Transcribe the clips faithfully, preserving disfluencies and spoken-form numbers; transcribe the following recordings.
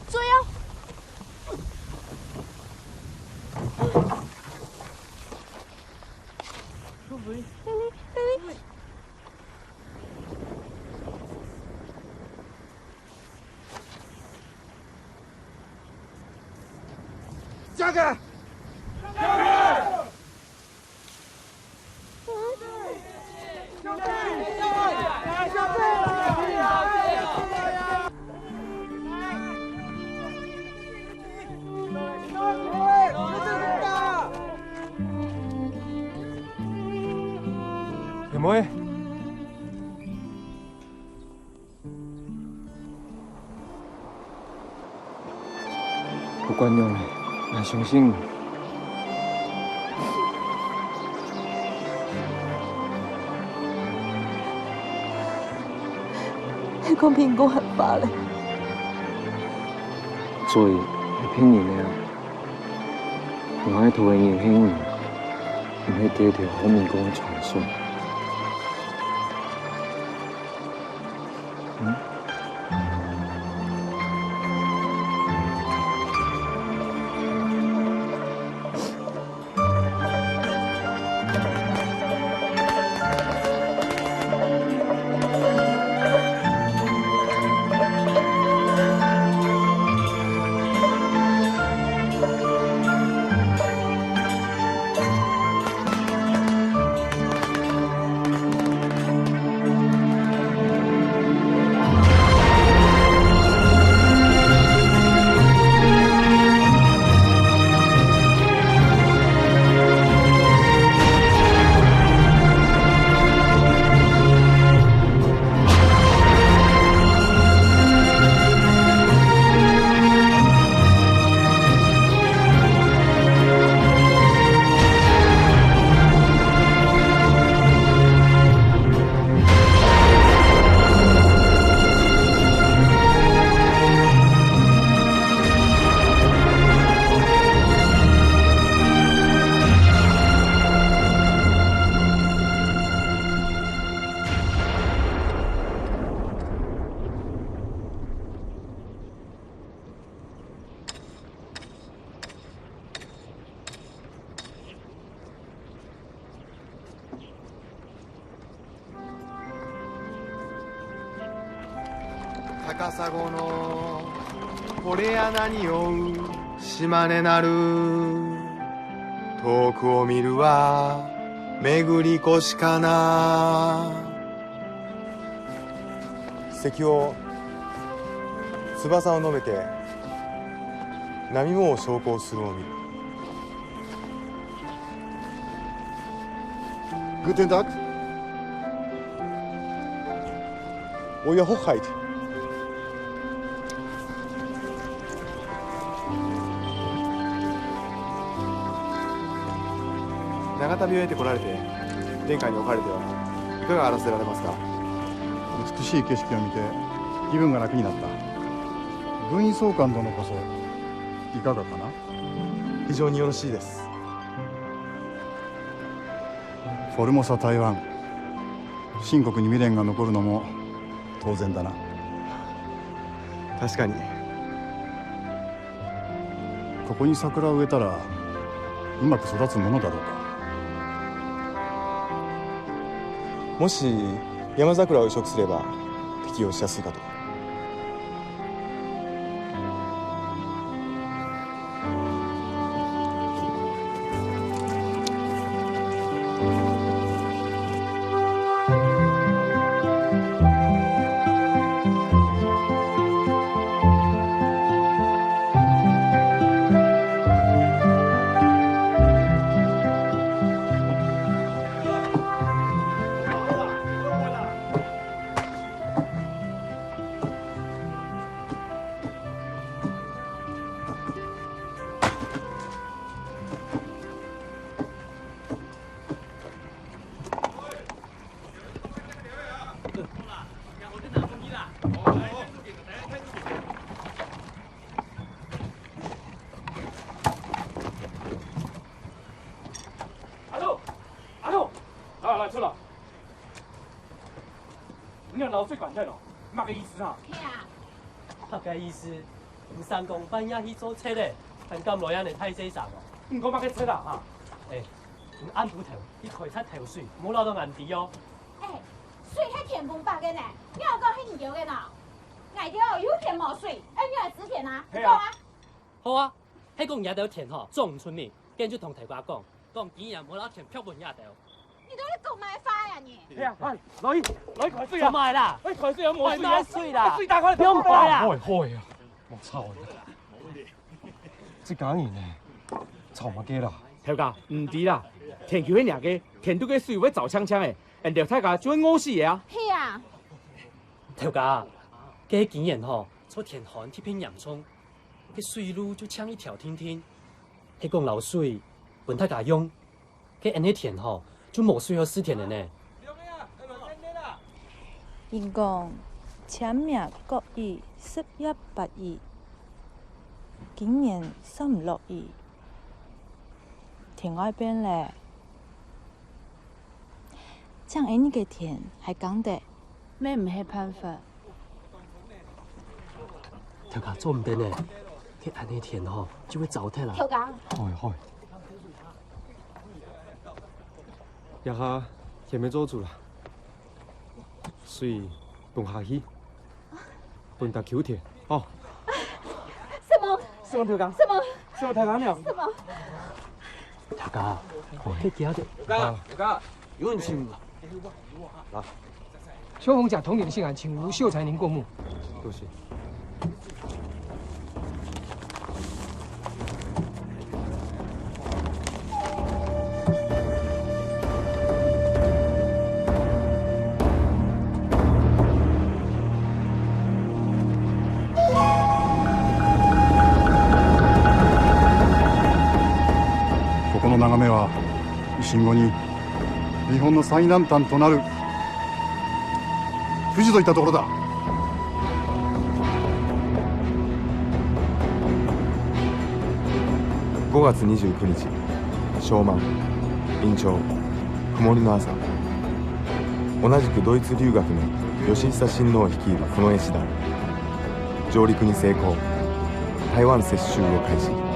追啊！不管仰仔，𠊎相信你。係講明公還活咧。所以，係騙人个啊！𠊎愛討个人係你，毋係該條好明公个傳說。 高砂のこれ穴に追う島根なる。遠くを見るは巡り越しかな。 石王、翼を伸びて、波も昇降するを見る。Guten Tag. Euer Hochheit. 長旅を終えて来られて、殿下におかれては、いかがあらせられますか？美しい景色を見て、気分が楽になった。軍医曹官殿こそ、いかがかな？非常によろしいです。フォルモサ台湾、清国に未練が残るのも当然だな。確かに。 ここに桜を植えたら、うまく育つものだろうか。もし、山桜を移植すれば、適用しやすいかと。阿斗，阿斗，來來，出來。你摎漏水關忒咯，麼个意思啊？係啊。麼个意思？你三更半夜去做賊咧，還敢來恁呢大細聲哦？毋過麼个賊啊，哈？哎，你暗晡頭去開賊偷水，莫恅到恁低哦。哎，水係天公發个呢，你又講係你兜个呢？𠊎兜有田無水，愛仰仔種田啊？係啊。你講啊？好啊，係講若兜田吼，種毋出米，該就同頭家講， 講今年無摎田撥分若兜。你到底講麼个話呀你？哎呀，哎，來，來開水啊！做麼个啦？哎，開水啊，無水啊！開麼个水啦？水打開來，不用開啊！好誒，好誒啊，莫吵啊！這家人呢，吵麼个啦？頭家，毋知啦，田坵係若个，田肚个水會燥嗆嗆誒，𫣆兜大家就會餓死个啊！係啊！頭家，該今年吼，做田旱特別嚴重，該水路就嗆一條定定，係講摎水分大家用， 該恁呢田吼，就無水好試田了呢。人講，千年國雨，十月八雨，今年煞毋落雨，天愛變咧。 像恁呢个田還耕得，乜毋係辦法。頭家做毋得呢，該恁呢田吼，就會燥忒啦。頭家，好誒，好誒。這下田乜做足啦，水分下去。 分大家田，吼。什麼？什麼頭家？什麼？什麼頭家娘？什麼？頭家，你驚的。頭家，頭家，有人請你。來。秋紅甲同女性案，請吳秀才您過目。多謝。 ここの眺めは、信号に、日本の最南端となる富士といったところだ。ごがつにじゅうくにち、 湘南、仁川、雲りの朝、同じくドイツ留学の義久親王率いる近衛師団、上陸に成功、台湾接收を開始。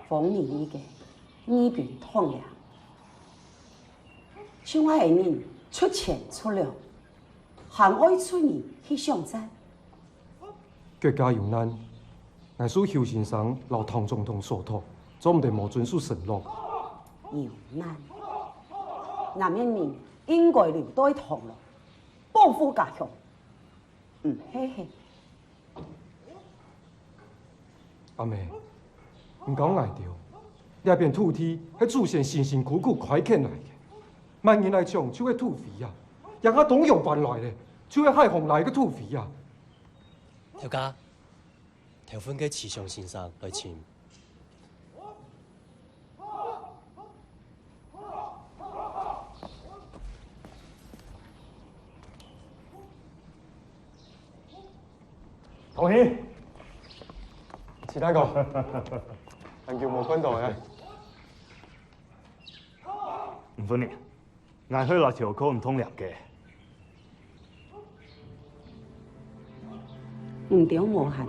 風雨一个，義軍當了，像𠊎个人出錢出糧，還愛出人去相戰。國家有難，𠊎受邱先生摎唐總統所託，做毋得無遵守承諾。有難，𠊎等人應該留在唐樓，保護家鄉，毋係係 阿姆，你講𠊎兜，這片土地係祖先辛辛苦苦開墾來个，麼人來搶就係土匪啊！這下東洋搬來个，就係海防來个土匪啊！頭家，頭份个徐祥先生來尋。 同喜，徐大哥，恁久無看到了。毋分你，𠊎係來調看你通涼个。 你兜無閒啊？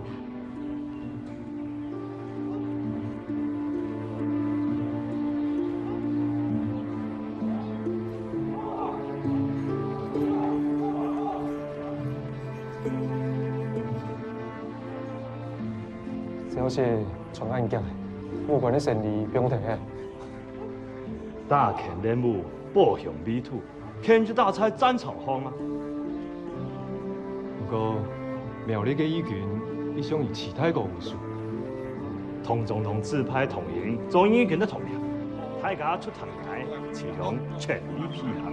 消息傳恁遽，武官个生理放忒忒。 打拚練武，保鄉衛土，肯定打在戰場項啊！毋過，苗栗个義軍一向以徐大哥為首，唐總統指派唐英做你个同僚，大家出頭來，盡量全力配合。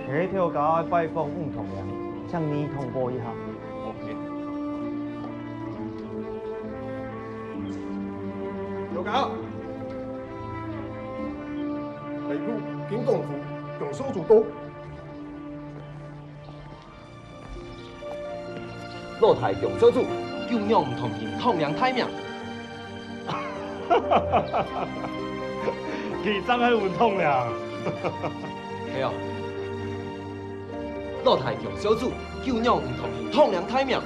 𠊎頭家愛拜訪吳同僚，請你通報一下。OK。頭家，北部軍公府，總司令到。 老弟楊少主，久仰毋同人通領大名。佢正係有通領。係哦，老弟楊少主，久仰毋同人通領大名。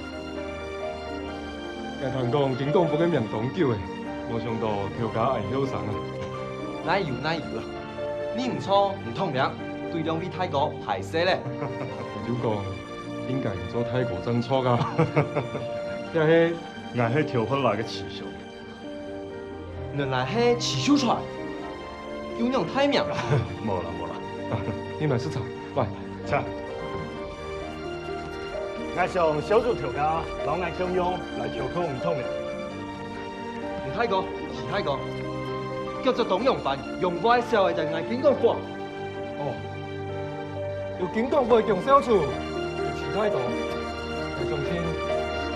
𠊎聽講，軍公府个名當久誒，無想到頭家恁後生啊。哪有哪有啦，你毋著毋通領，對兩位大哥壞勢咧。你就講， 應該做大哥正著啊。這係𠊎係頭發來个徐秀。原來係徐秀才，久仰大名。無啦無啦。你來食茶，來。請。𠊎想少主頭家摎𠊎共樣來求看吳同僚。吳大哥，徐大哥，叫做唐揚飯，用外銷个在𠊎軍公府。 哦，有軍公府个楊少主，有徐大哥，𠊎相信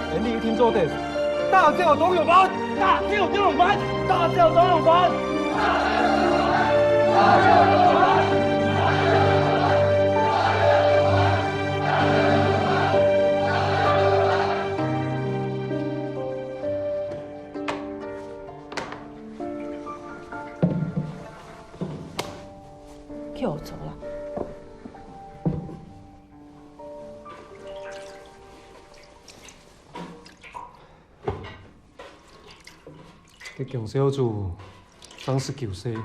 ，𠊎等一定做得打走唐揚飯。打走唐揚飯！打走唐揚飯！ 去學做啦。該楊少主正十九歲，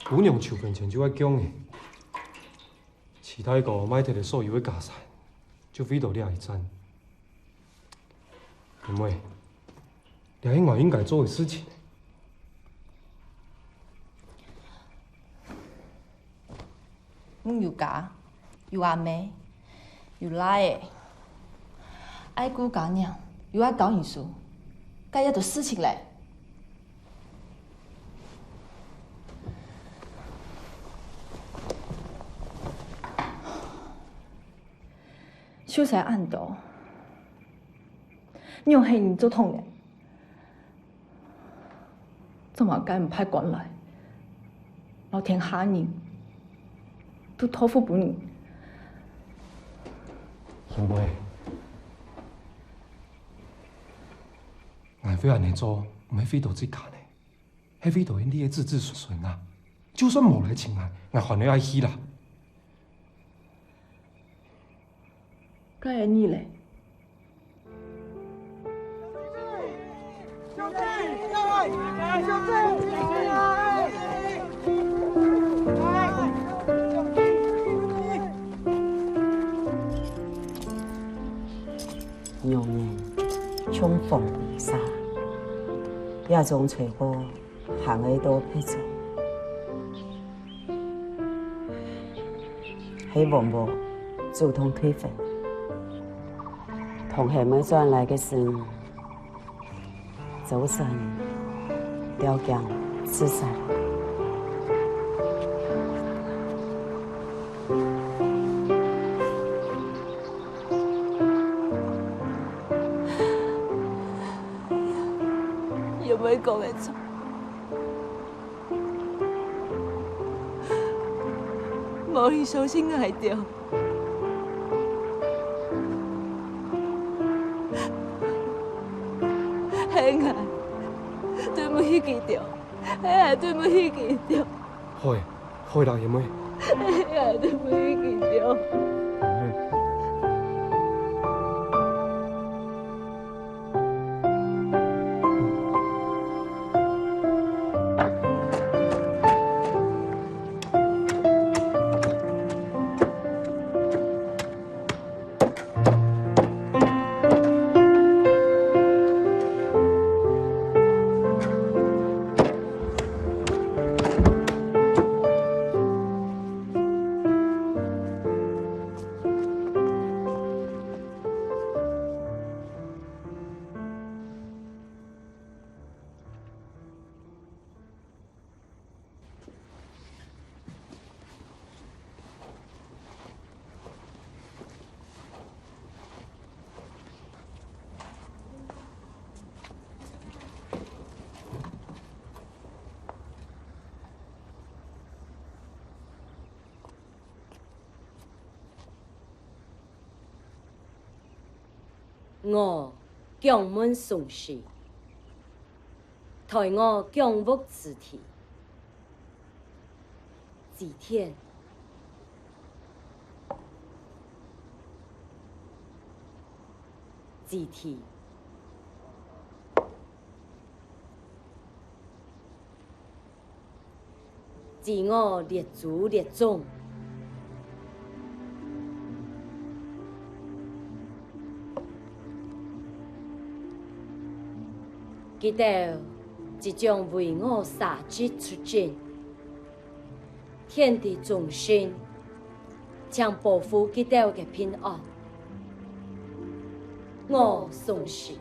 餔娘求婚前就愛降了。徐大哥賣忒了所有个家產，就為著這一戰。 妹妹，這係𠊎應該做个事情。你有家，有阿姆，有倈仔，愛顧家娘，又愛教人書，該幾多事情咧？ 秀才恁多，仰係你做統領？做麼个毋派官來，摎天下人都託付分你？妹妹，𠊎會恁樣做，毋係為著自家呢，係為著𠊎个子子孫孫啊！就算無來尋𠊎，𠊎還係愛去啦。 該係你咧？娘呢，像風一下，也總吹過 還愛到別種。係王婆主動退婚。同學妹轉來个時，早晨吊頸自殺。 有無講个錯？無你相信𠊎兜，係𠊎對毋起佢兜，係𠊎對毋起佢兜。好个， 好啦，阿妹。哎呀，對毋起佢兜。我降門送死，待我降屋之地。祭天，祭地。 祭我列祖列宗。佢兜即將為我捨職出征，天地眾生，請保護佢兜个平安。我送死，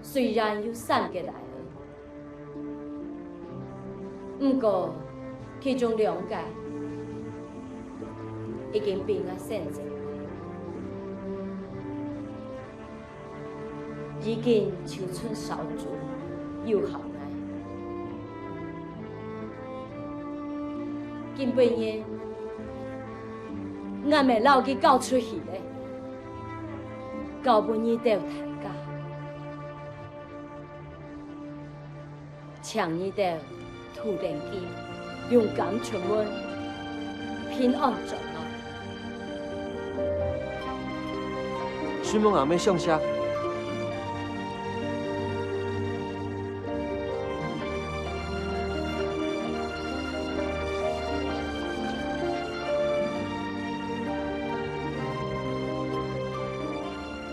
雖然有三个倈仔， 毋過，其中兩个已經分𠊎生忒，已經就賰少主有孝𠊎。今晡日，𠊎乜摎佢交出去咧，交分你兜大家。 請你兜渡等佢，勇敢出門，平安轉來。承蒙阿姆相惜。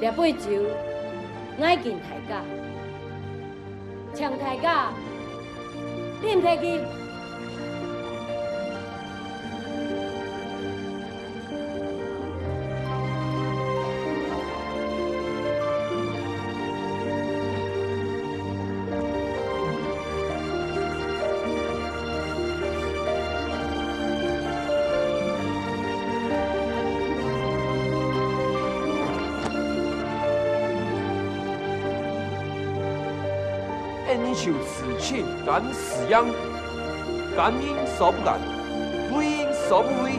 這杯酒，𠊎敬大家。 請大家啉忒佢。 恁樣就事情敢死樣，敢認所不敢，非認所不非。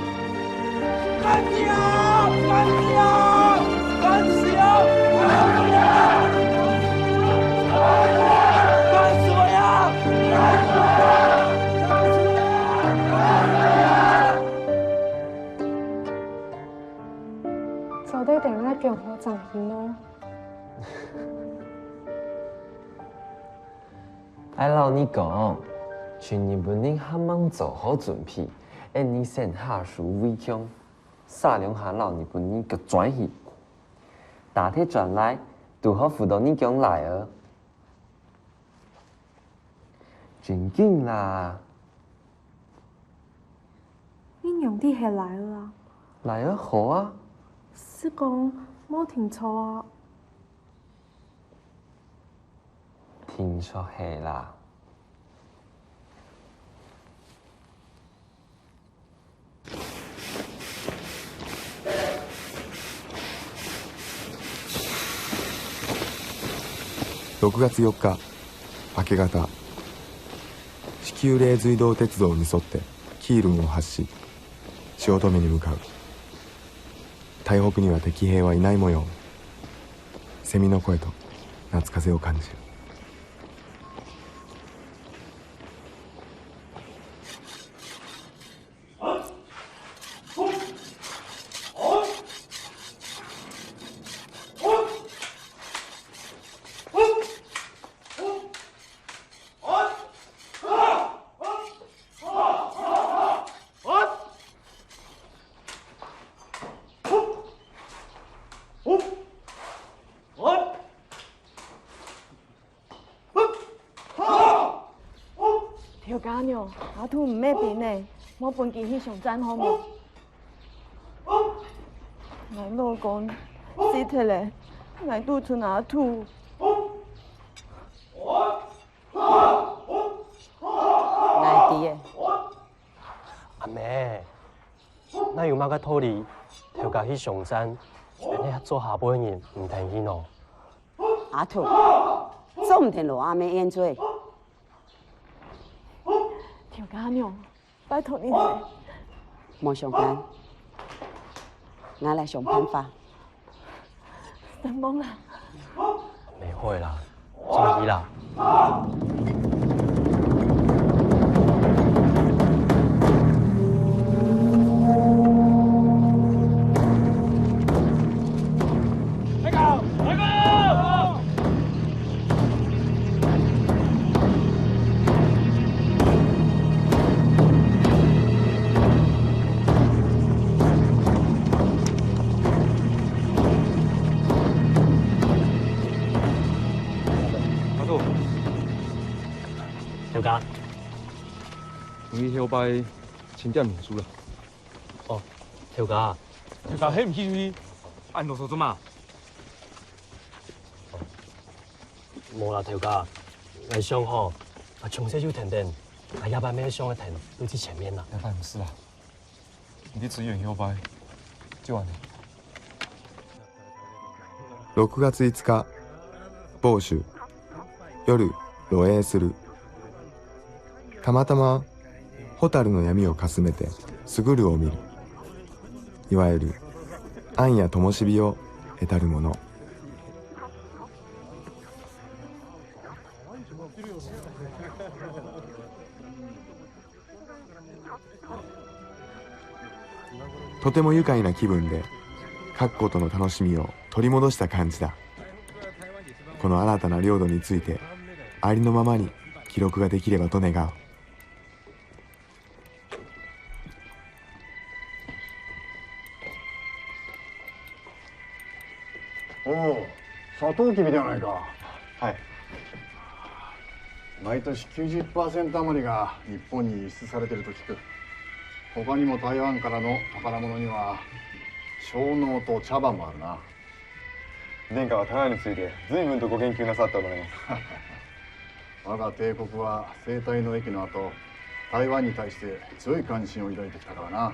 敢死啊！敢死啊！敢死啊！敢死啊！敢死啊！敢死啊！敢死啊！做得等下轉好正去呢。 𠊎摎你講，像日本人還吂做好準備，恁樣先下手為強，煞兩下摎日本人㧾轉去。打忒轉來，堵好扶著你降倈仔。正經啦！你仰知係倈仔啊？倈仔好啊！係講無聽錯啊？ 聽說係啦。六月四日、明け方、四九零隧道鐵道に沿って黄龍を発し、汐留に向かう。 台北には敵兵はいない模様。セミの声と夏風を感じる。頭家娘，阿土毋係兵仔，莫分佢去相戰好無？𠊎老公死忒咧，𠊎獨伸阿土。𠊎知咧。阿姆， 哪有麼个道理？頭家去相戰，恁樣做下輩人毋跈去呢？阿土，做毋得摎阿姆冤罪。頭家娘，拜託你咧。無相干，𠊎來想辦法。等等啦。袂會啦，進去啦。 阿杜，頭家，你後擺請點面子啦。哦，頭家。頭家，係毋係你？恁囉嗦做麼？ 無啦，頭家，𠊎想吼，𠊎從細就跈等，𠊎這擺乜想愛跈對最前面啦。這擺毋使啦，你去支援後擺，就恁呢。六月五日、某州、夜、漏洩する。たまたま、ホタルの闇をかすめて、スグルを見る。いわゆる、暗夜灯火を得たるもの。 とても愉快な気分で、書くことの楽しみを取り戻した感じだ。この新たな領土について、ありのままに記録ができればと願う。 おお、サトウキビではないか。はい。毎年きゅうじゅっパーセント余りが日本に輸出されていると聞く。他にも台湾からの宝物には、樟脑と茶葉もあるな。 殿下は台湾について随分とご研究なさっておられます。我が帝国は西台の役の後、台湾に対して強い関心を抱いてきたからな。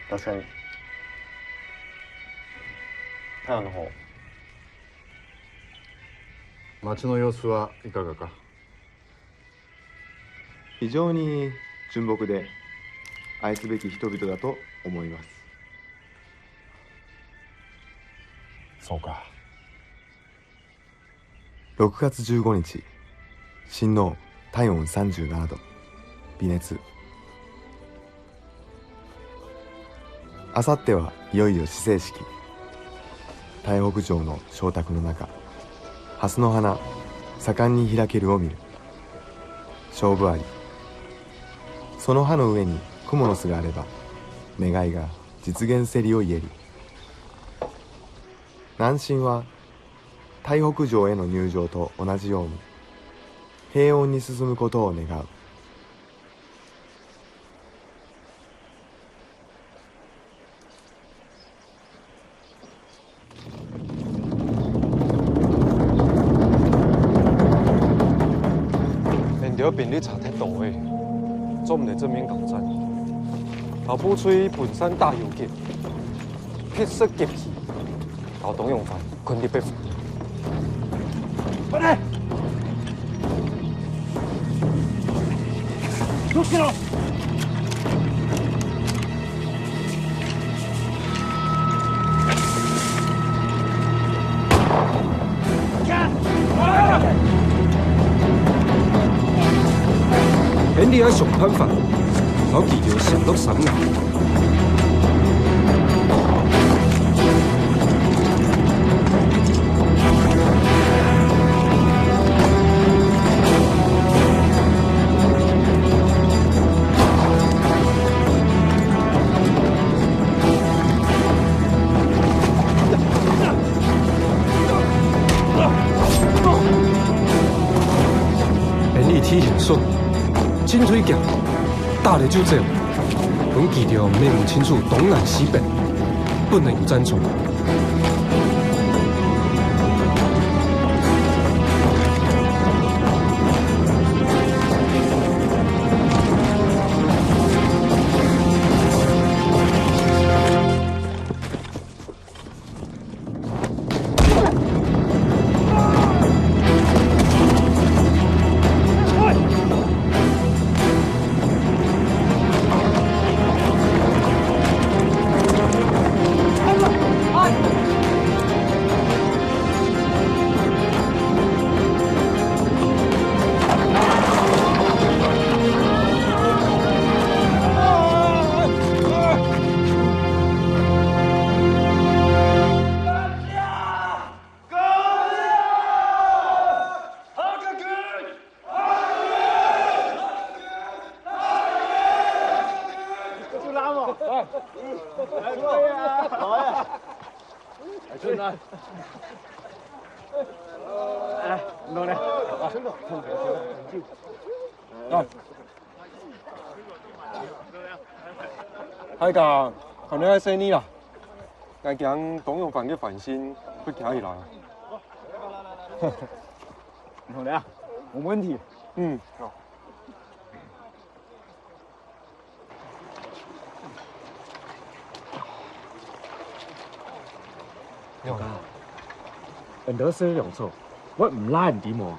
確かに。台湾の方。街の様子はいかがか？ 非常に純朴で愛すべき人々だと思います。そうか。ろくがつじゅうごにち、親王体温さんじゅうななど、微熱。 あさってはいよいよ始成式。台北城の鐘鐸の中、蓮の花、盛んに開けるを見る。勝負あり。その葉の上に蜘蛛の巣があれば、願いが実現せりを言える。南進は、台北城への入城と同じように、平穏に進むことを願う。 𠊎兜兵力差忒多咧，做毋得正面交戰。老部隊分散打游擊，迫使急起，摎當陽番 困在北附近。快點！出去了！𠊎兜愛想辦法，摎佢兜閃落山崖。 𠊎兜地形順，進退強，打了就走，分佢兜摸毋清楚東南西北，不能有戰錯。 啊，哎，弄嘞。啊。大家，看你个生意啦，𠊎驚當陽飯个飯心會徛起來。弄嘞啊，無問題。嗯。 大家，恁多事兩做，𠊎毋拉你知無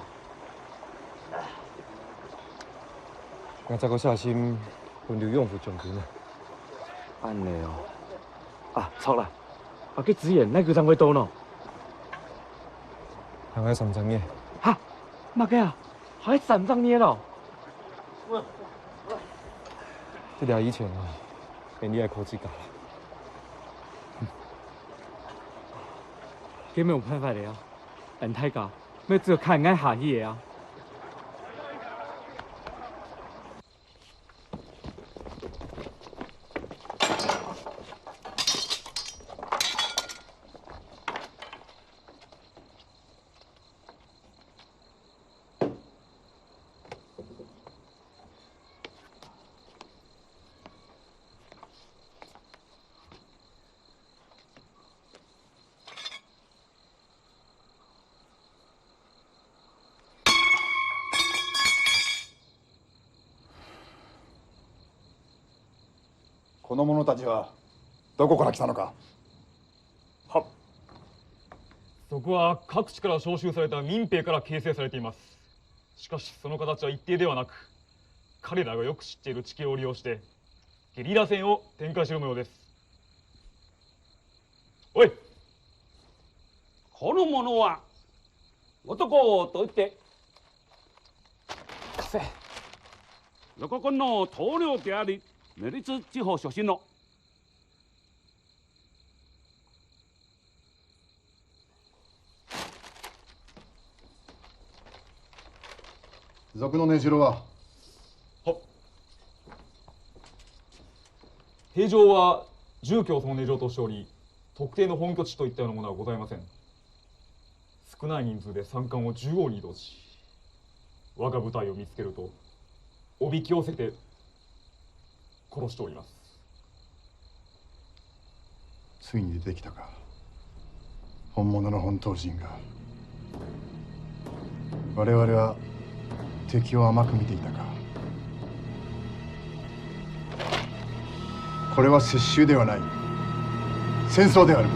？𠊎再過小心，分劉永福將軍啊。恁呢哦。啊，著啦。啊，該資源哪久正會到呢？還愛三隻月。哈？麼个啊？ 還三隻月咯。這條以前啊，便利愛靠自家啦。該無辦法了啊，恁大家，乜只有看𠊎下去了啊。 この者たちはどこから来たのか。はっ。賊は各地から招集された民兵から形成されています。しかし、その形は一定ではなく、彼らがよく知っている地形を利用して、 ゲリラ戦を展開している模様です。おい、この者は、男を解いて、貸せ。横近の棟梁であり、メリツ地方出身の 賊の根城は？は。兵場は住居をその根城としており、特定の本拠地といったようなものはございません。少ない人数で山間を縦横に移動し、我が部隊を見つけると、おびき寄せて殺しております。 ついに出てきたか。本物の本島人が。我々は敵を甘く見ていたか。これは接収ではない。 戦争である。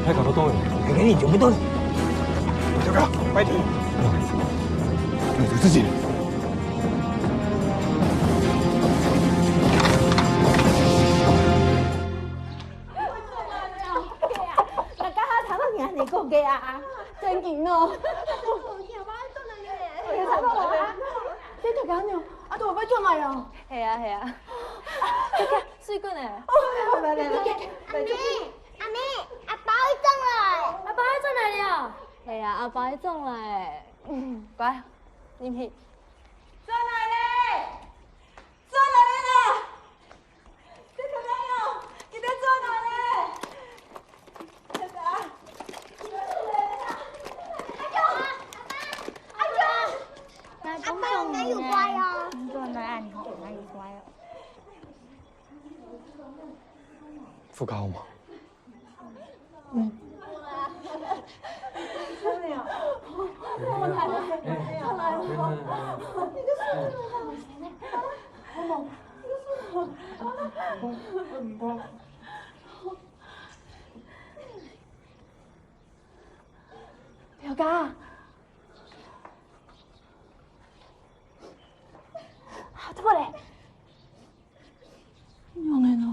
大家都到了。你赶紧全部到。大家，快点！那就自己。大家，頭先你講个啊，真緊哦。 這大家娘，阿杜阿伯轉來啊？係啊，係啊。水滾呢？哦，來，來，來，來。阿姆，阿姆，阿爸會轉來。阿爸會轉來了？係啊，阿爸會轉來。嗯，乖，入去。轉來咧！轉來咧啦！ 這个倈仔，佢兜轉來咧！阿爸，哪有乖哦？你做哪樣？你看，哪有乖哦？不高嘛。 表哥，好，這个咧。仰仔呢？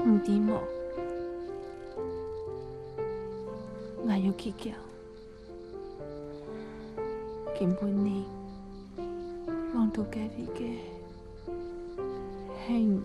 你知無？𠊎有幾驚，今晡日望到該位个係你。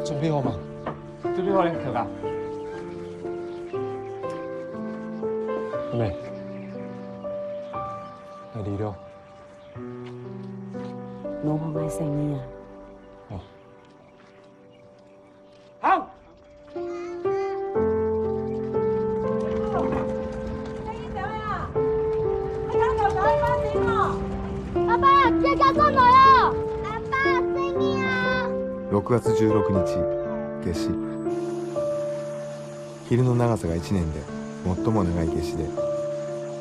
準備好嗎？準備好了，頭家。阿妹，來，你了。弄好𠊎生意啊！哦。 好。阿爸，這下做麼啊？阿爸，生意啊！六月十六日夏至。昼の長さが一年で最も長い夏至で、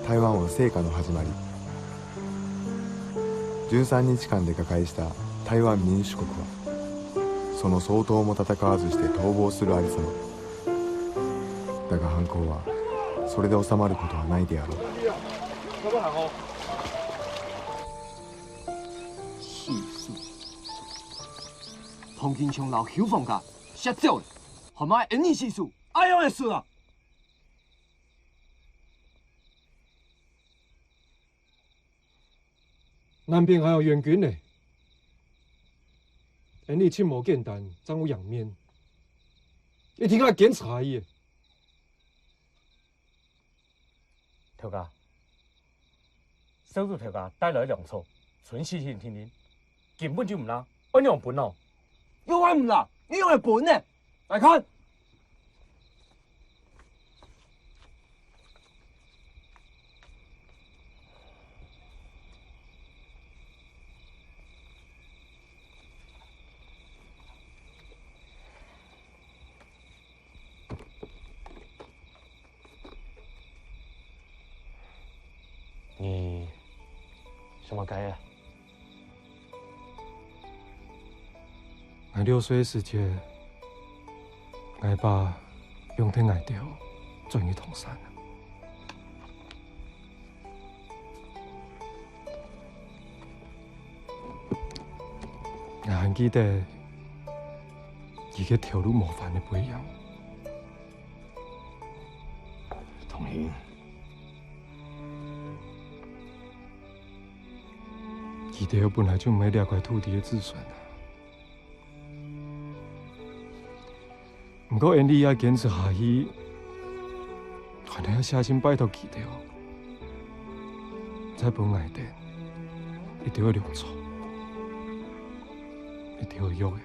台湾は盛夏の始まり。十三日間で瓦解した台湾民主国は、その総統も戦わずして逃亡するありさま。だが反抗はそれで収まることはないであろう。死屍，唐金松摎邱芳家嚇走了，還罵恩俚死屍，恁樣个事啊！ 南平還有援軍呢。恩俚盡無簡單，正有贏面，一定愛堅持下去。頭家，少主頭家帶來糧草，存四千斤，根本就毋罅，愛仰般分哦？又愛毋罅，又愛仰般分呢？ 來看。你想麼个啊？ 𠊎六歲个時節，𠊎爸放忒𠊎兜轉去唐山。𠊎還記得佢个頭路無翻个背影。同興，佢兜本來就毋係這塊土地个子孫啊。 毋過，𫣆俚也堅持下去，還係愛寫信拜託佢兜，再分𠊎兜一條个糧倉，一條个約仔。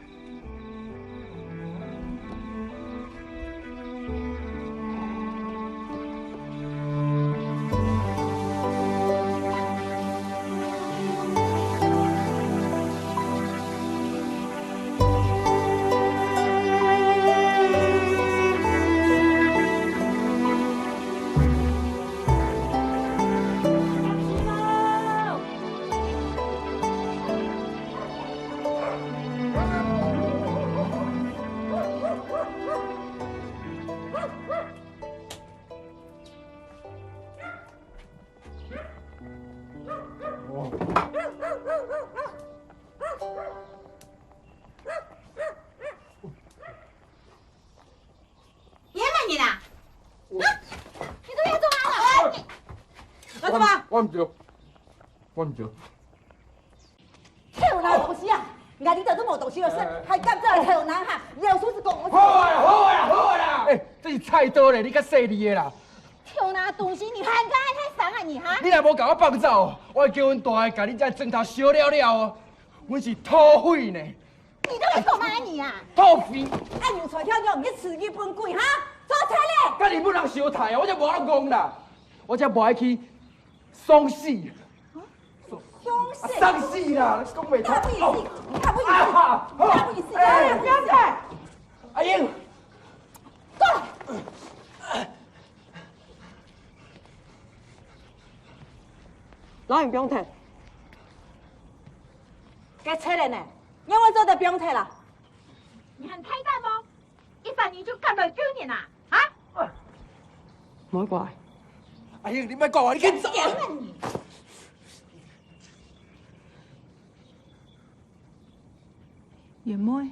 你係麼人啊？啊？你做麼个做啊？你，你做麼个？我毋著，我毋著。 臭男東西啊！𠊎這兜都無東西好食，還敢做來臭男哈？老實講，𠊎……好啊，好啊，好啊！欸，這是菜刀咧，你較細膩个啦。臭男東西，你還敢愛太傷啊你哈？你若無共我放走，我會叫阮大个共你遮庄頭燒了了哦。阮是土匪呢。你到底做麼个你啊？土匪！恁樣出來跳舞，你食日本鬼哈？做菜咧！佮日本人相刣啊，我才無愛戇啦，我才無愛去 送死！送死！啊，送死啦！你講袂通。你較不認死，你較不認死，啊！你較不認死，欸，你較不認死！阿英，過來！老兄，毋用提。該切了呢？仰會做得毋用提啦？你還大膽無？ 一般人就敢來救人啊？哈？莫怪。阿英，你莫怪我，你緊走啊！月妹。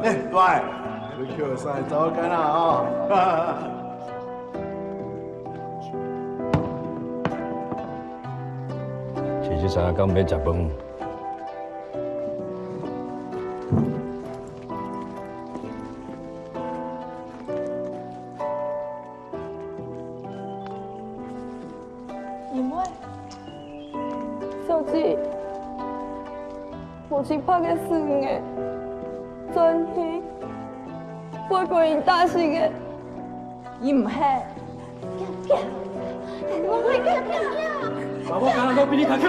欸，對，你去學生走開啦哦。其實常常跟我們講飯。 因為，小姐，母親拍个死人个，轉去，會分人打死个。你毋係。爸爸剛剛都比你看客。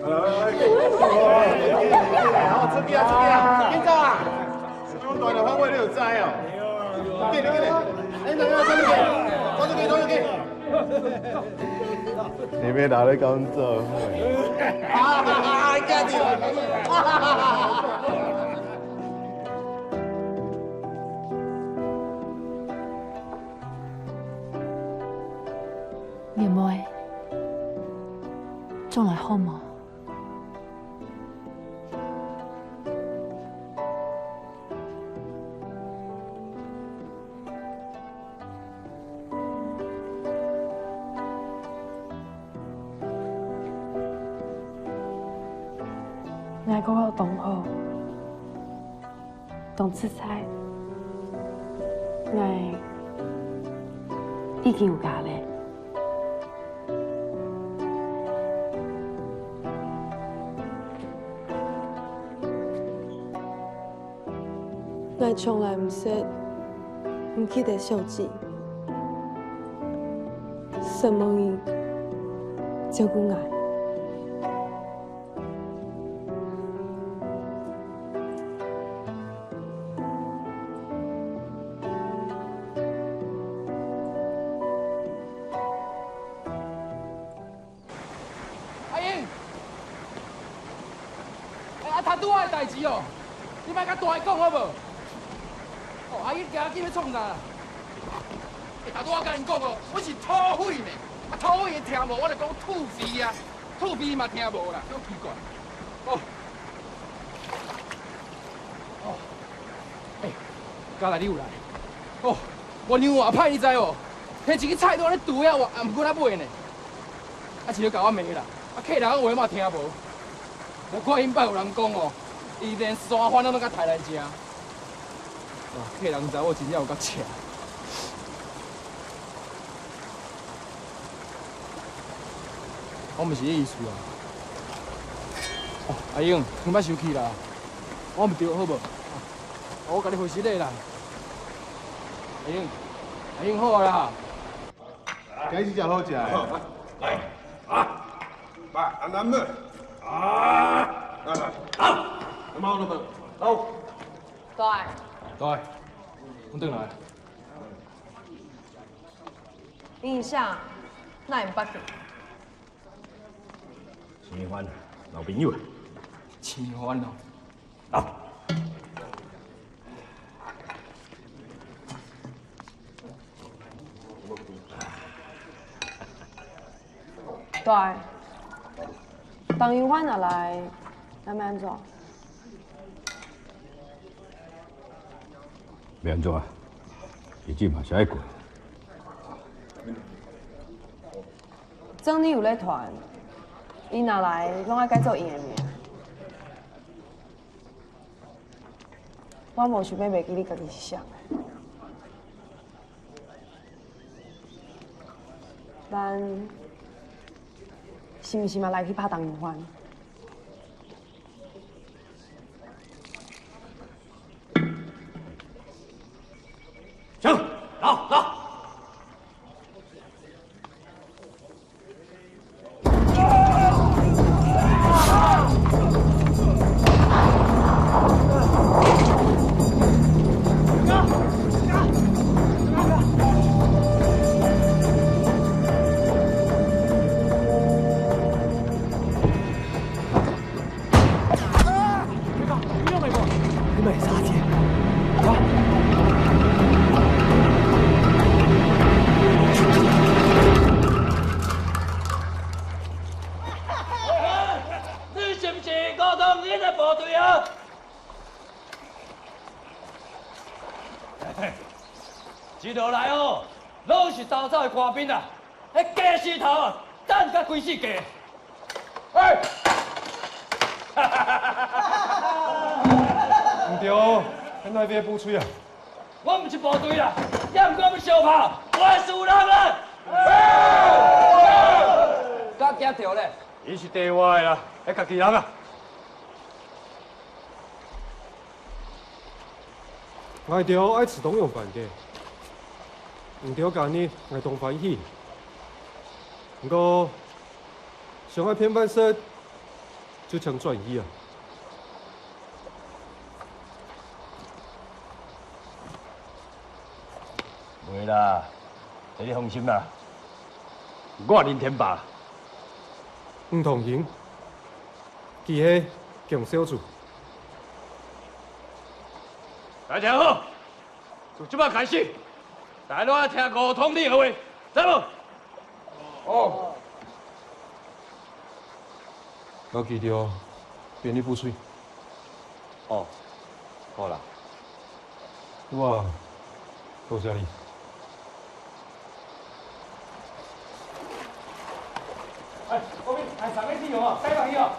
哎，哎，哎，哎，好，這邊啊，這邊啊，緊走啊！ 是不是用短的換位你有在哦？對，對，對。哎，那个，走出去，走出去，走出去。你們哪裡敢做？啊，哈哈哈，嚇死我！哈哈哈哈！月妹，轉來好無？ 𠊎過到當好，當自在。𠊎已經有家咧。 𠊎從來毋識毋記得小姐，承蒙你照顧𠊎。 阿英，哎，啊，頭拄仔个代誌哦，你莫佮大个講好無？哦，阿英，今仔日欲創啥？欸，頭拄仔我共恁講哦，我是土匪呢。啊，土匪聽無，我就講土匪啊，土匪嘛聽無啦，足奇怪。哦，哦，欸，佳麗你有來？哦，我娘啊歹，你知無？彼一支菜刀咧拄著我，啊，毋過若尾呢。 啊，一直共我罵啦，啊，客人話嘛聽無。無怪彼擺有人講哦，伊連山番攏較刣來食。啊，客人知我真正有夠赤。我毋是這意思啊。哦，阿英，你莫生氣啦，我毋著好無？啊，我共你會失禮啦。阿英，阿英好啊啦。 今日真正好食的。來，啊，來，安南妹。啊，來，來，好，來，來，來，好。對。對，我轉來。你啥？哪會毋捌去？陳一歡，老朋友啊。陳一歡哦。 對，陳一歡若來，咱愛按怎？愛按怎啊？日子嘛是愛過。 總你有咧傳，伊若來，攏愛改做𪜶个名。我無想欲袂記你家己是啥人。咱是毋是嘛來去拍陳一歡？ 行，走，走。 你是毋是溝通你个部隊啊？一路來哦，攏是逃走个官兵啊！ 迄雞屎頭啊，等甲規世界。嘿！毋對，迄哪位个部隊啊？我毋是部隊啦，也毋過我是小炮，我是有人啊！敢驚著咧？伊是地外啦，迄家己人啊！ 𠊎兜愛自當勇敢个，毋著今日𠊎當歡喜。毋過，想愛騙飯食，就請轉去啊！袂啦，這你放心啦，我林天霸。毋通行，佢係強少主。 大家好，從這擺開始，大家攏愛聽吳統領个話，知無？哦。摎佢兜編入部隊。哦，好啦。哇，多謝你。 哎，後面還有三個弟兄啊，帶上去啊！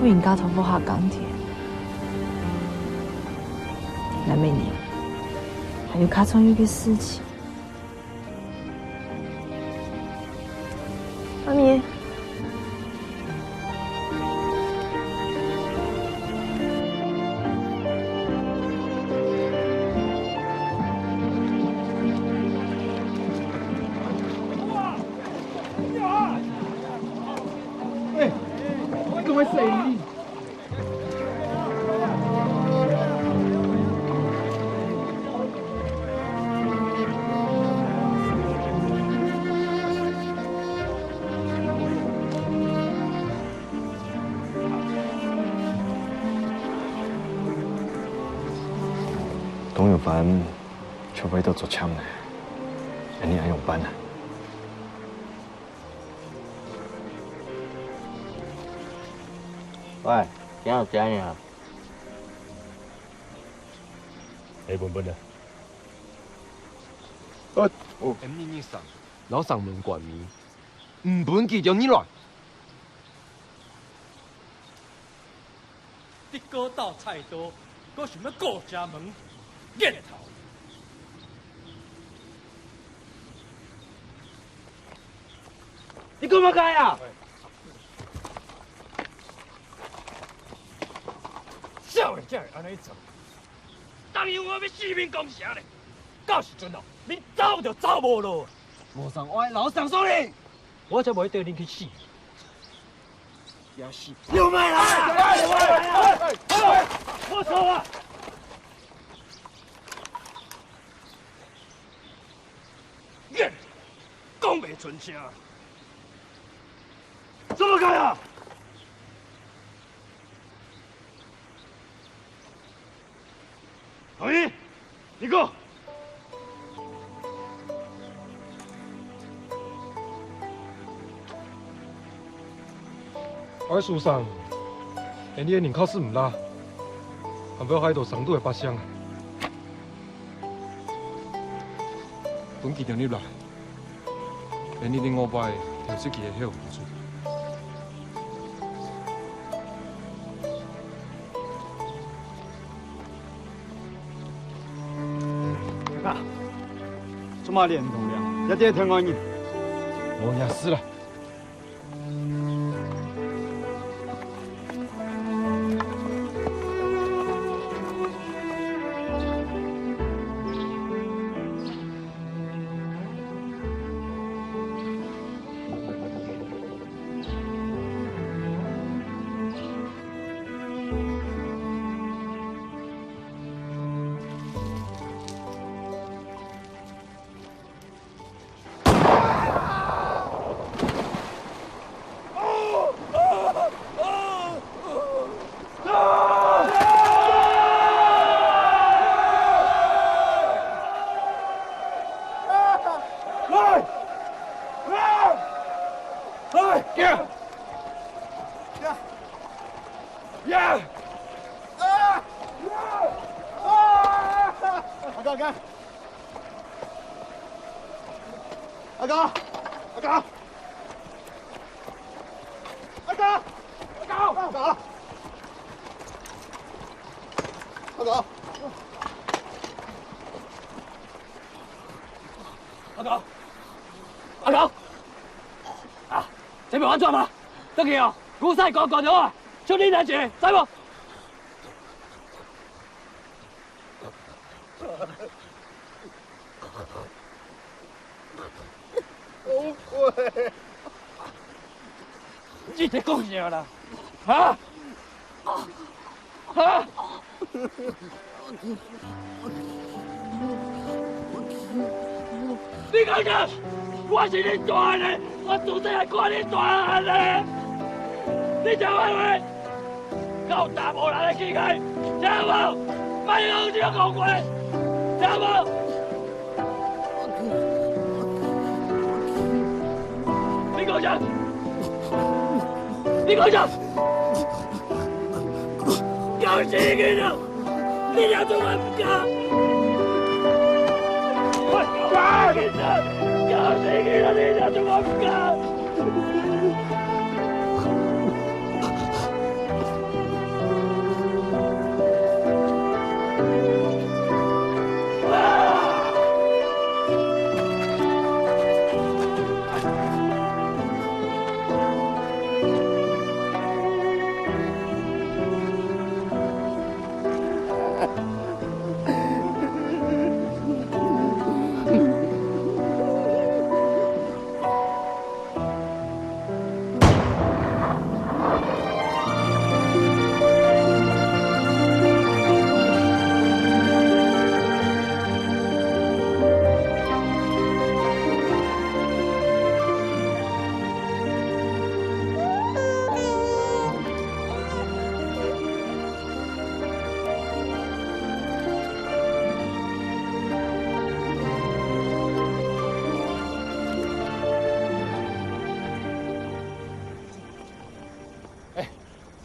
婦人家頭殼下耕田，難免呢，還有較重要个事情。媽咪。 董永凡就為著竹籤呢，恁呢愛仰般啊？喂，今有食呢？哎，文文啊。呃，哦。M二二三，摎城門關密，毋分佢兜入來。 你个兜菜刀，還想愛過城門，癮頭！你講麼个啊？少年家恁呢做，當然我愛性命講啥咧？到時陣哦，你走就走無路，無想愛老想說你，我才毋會對你去死。 也是。有賣啦！莫吵啊！講袂出聲，做麼个啊？ 阿姨，你講。哀叔叔，恁呢个人確實毋罅，還會害到城肚个百姓。分佢兜入來。 恁呢另外擺，調出佢个後補助。大哥，做麼个你毋同了？也得聽我人。無也是啦。 阿哥，阿哥！阿哥！阿哥！阿哥！阿哥！阿哥！阿哥！阿哥！啊，這邊安全嗎？得去哦，古賽高高的話，就你來解，在不？ 後悔。你在講啥啦？啊？啊？你講啥？我是你大漢呢，我自細還看你大漢呢。你聽我話， 搞大無人个機會，聽無？莫用這个講話，聽無？你講啥？你講啥？搞死佢啊！你倆做麼个毋敢？搞死佢啊！搞死佢啊！你倆做麼个毋敢？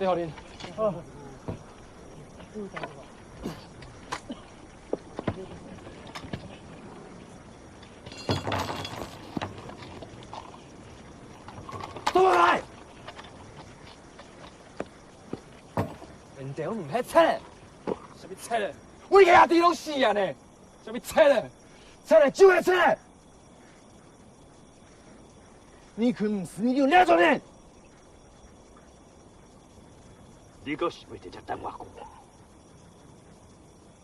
教練。好。走開！人兜毋係賊，啥物賊？我个兄弟攏死啊呢！啥物賊？賊就係賊！你肯毋死，你就領走呢！你閣想欲佇遮等偌久？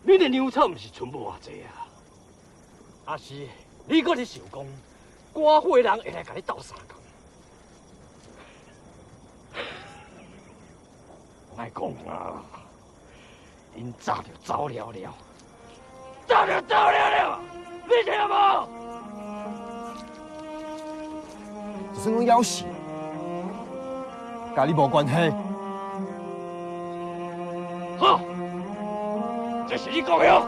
你个糧草毋是賰無偌濟啊？抑是你閣咧想講，寡婦的人會來佮你鬥相共？莫講啊，𪜶早就走了了，早就走了了，你聽無？ 就算講枵死，佮你無關係。好，這是你講的哦。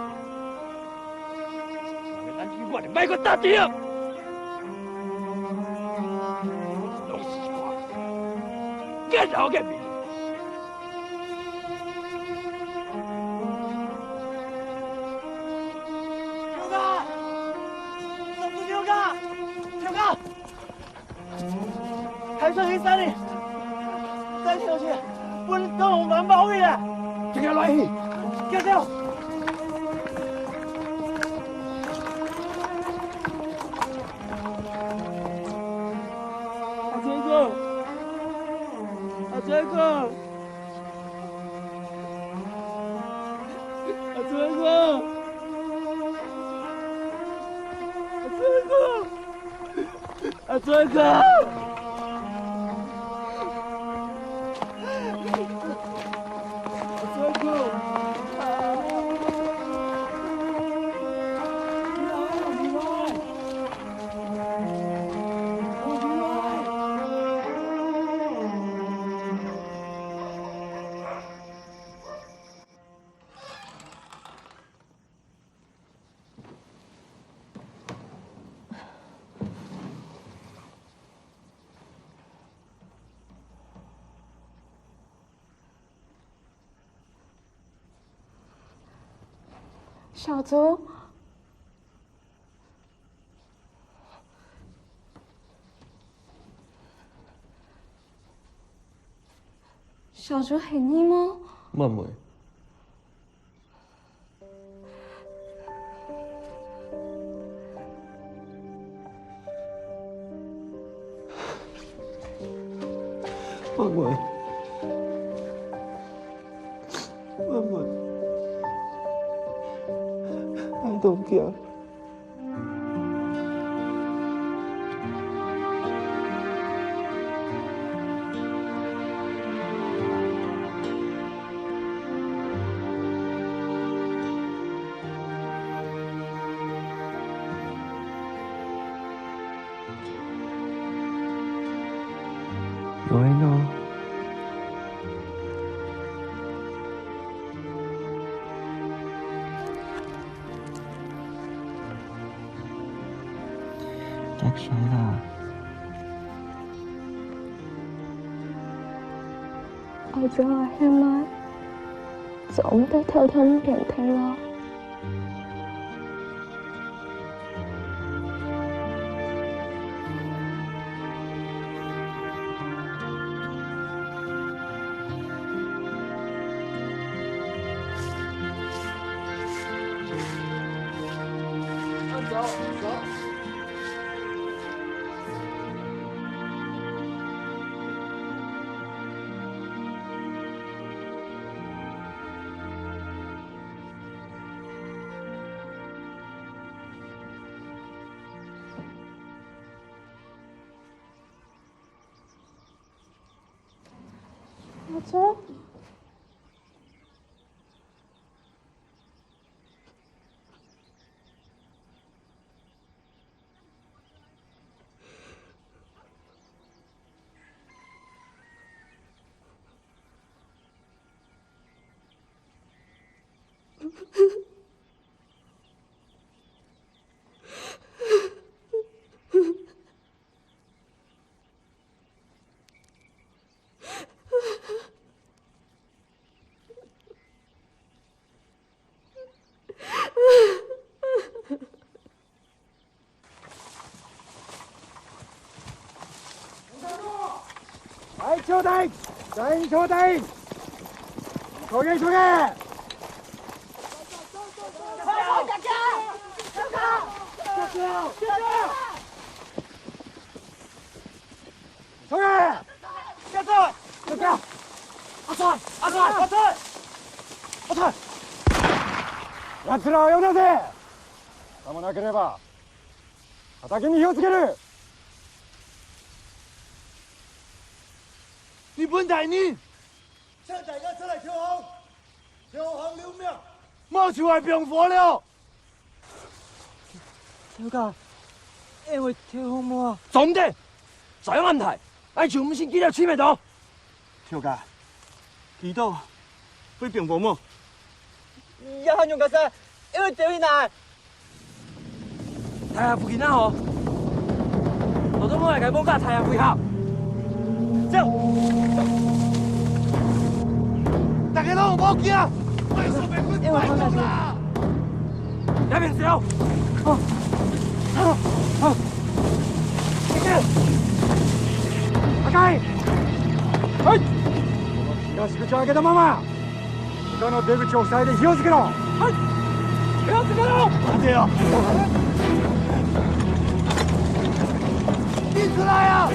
咱永遠莫閣搭底啊！攏是一寡見頭見面。劉哥，劉哥，劉哥！ 開車去山裡，再跳去，分刀紅包包圍了。緊緊來去，緊走。阿春哥，阿春哥，阿春哥，阿春哥。 阿春哥！阿春哥！ 小周，小周係你無？妹妹。 妹妹，妹妹，愛當驚。 有緣哦。 結束啦。愛做阿兄嘛，做毋得偷偷毋見忒咯。 阿春。坐定，請坐定，坐定，坐定。坐定！坐定！阿川，阿川，阿川，阿川！奴らを呼んだぜ！騙さなければ、叩きに火をつける！日本大人！請大家出來投降！投降了無？無就愛放火了！頭家，𠊎會投降無啊？做毋得！再恁大，𠊎就毋信佢兜吹毋著！頭家，佢兜會放火無？這下仰結煞，𠊎會走去哪？ 大家附近啊吼，都都莫來該放假大家會合。走！大家攏莫驚，快速被困快速啦！這邊走！好，好，好。阿該！嘿！東口に行けたまま、地下の出口を塞いで火をつけろ！はい！火をつけろ！待てよ！いつだよ！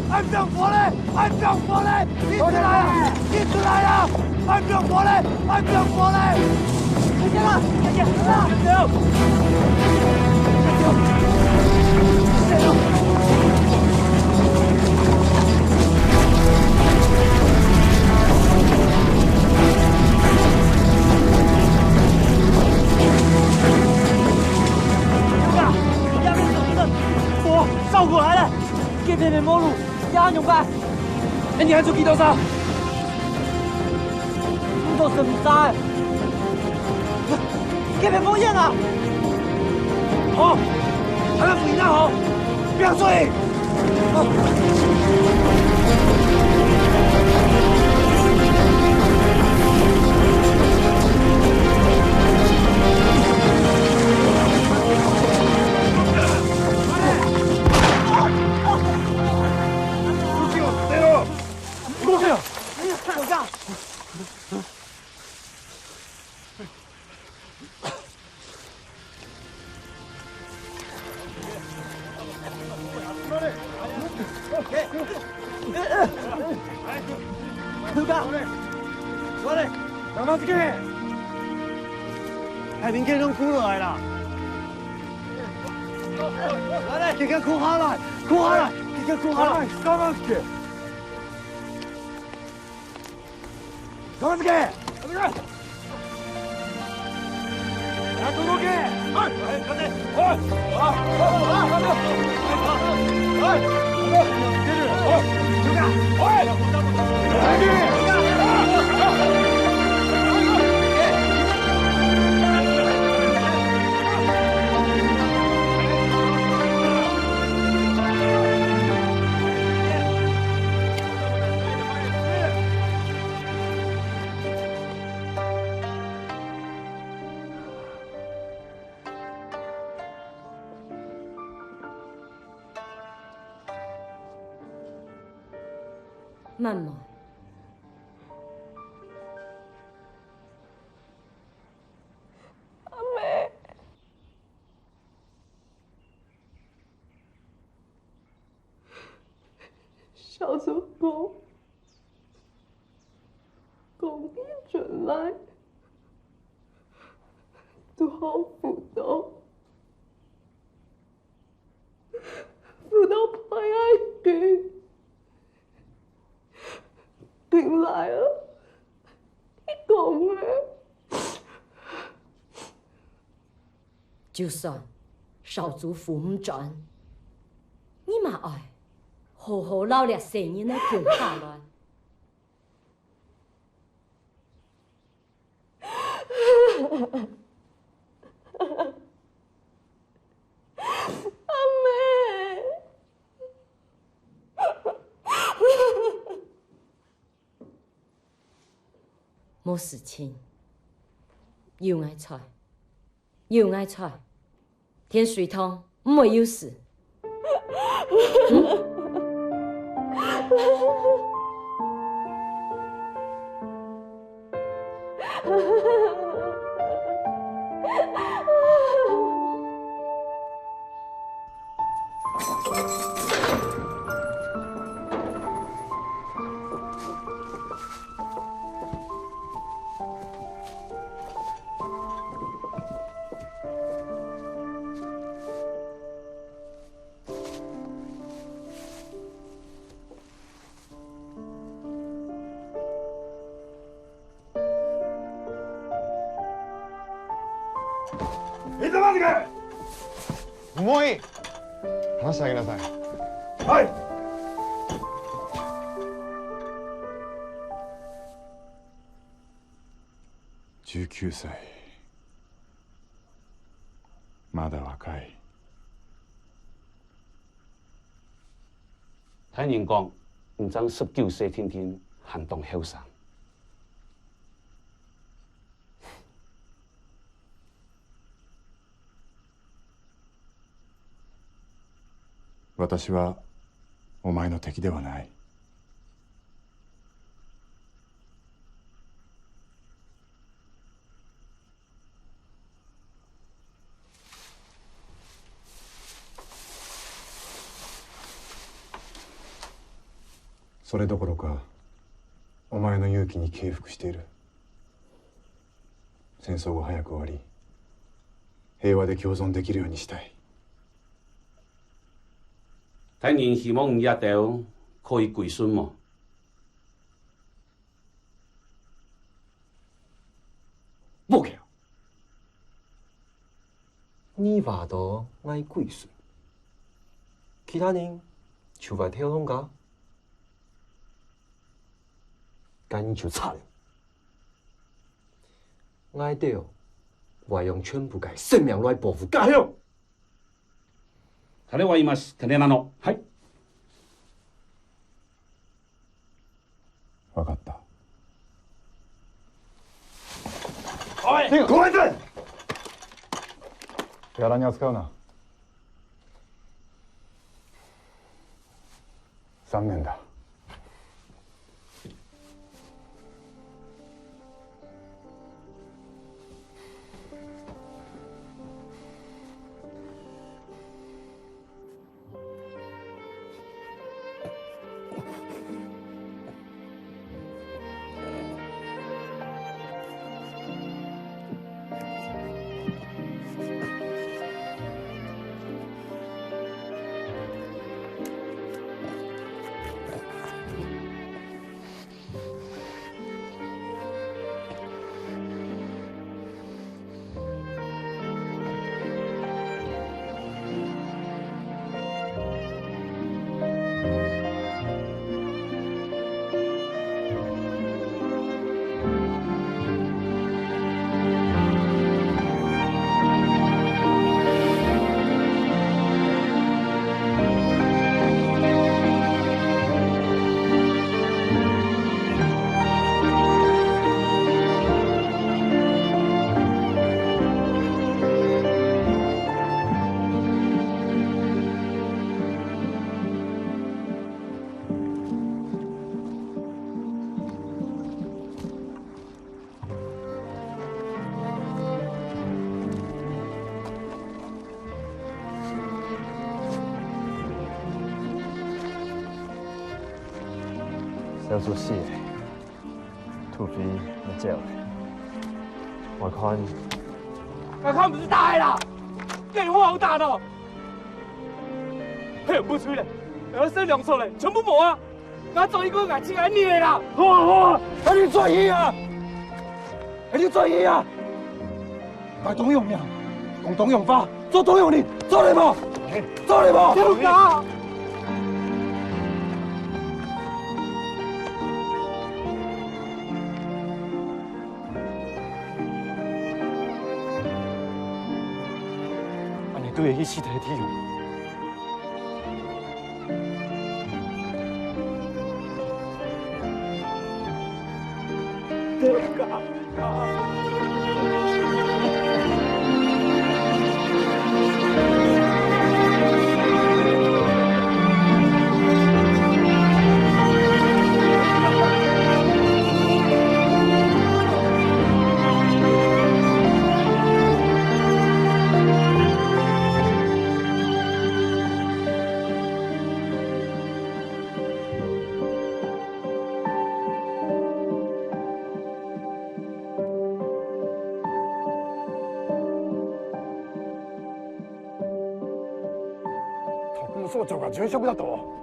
あんたこれ！あんたこれ！いつだよ！いつだよ！あんたこれ！あんたこれ！いけ！いけ！いけ！火燒過來了，這片个無路，這下仰辦？恁樣還出去多少？ 你都神殺欸！這片無煙啊！好，還要回答好，不要追！海平天都浮起來了！快點，快點，快下來，快下來，快點，快下來！慢慢。阿姆，小祖公 講佢轉來，堵好輔導，輔導派𠊎去，轉來啊，佢講个。 就算小祖扶毋轉，你嘛愛好好摎這細人仔共下來。阿姆。 無事情，有𠊎在，有𠊎在，天水堂毋會有事。嗯？いつまでかい。もういい。話してあげなさい。はい。十九歳。まだ若い。大人講，你正十九歲定定，還當後生。 私はお前の敵ではない。 それどころか、お前の勇気に敬服している。戦争を早く終わり、平和で共存できるようにしたい。大人希望你這兜可以歸順無？ 無要。你話到𠊎歸順，其他人就會投降个，該你就慘了。𠊎兜會用全部个性命來保護家鄉。 彼れはいます。彼れなの。はい。わかった。おい！手を！ごめんなさい！手荒に扱うな。残念だ。 小豬死了，土匪也走了。我看，我看毋係打个啦，這有好打哦！嘿，毋好吹咧，𠊎个糧草咧，全部無啊！ 𠊎做一個𠊎親愛个人啦！好啊，好啊，𠊎一定轉去啊！𠊎一定轉去啊！𠊎當榮幸，講當榮話，做當榮人，做得無？做得無？小剛！恁樣對得起佢个體育。曹操が殉職だと。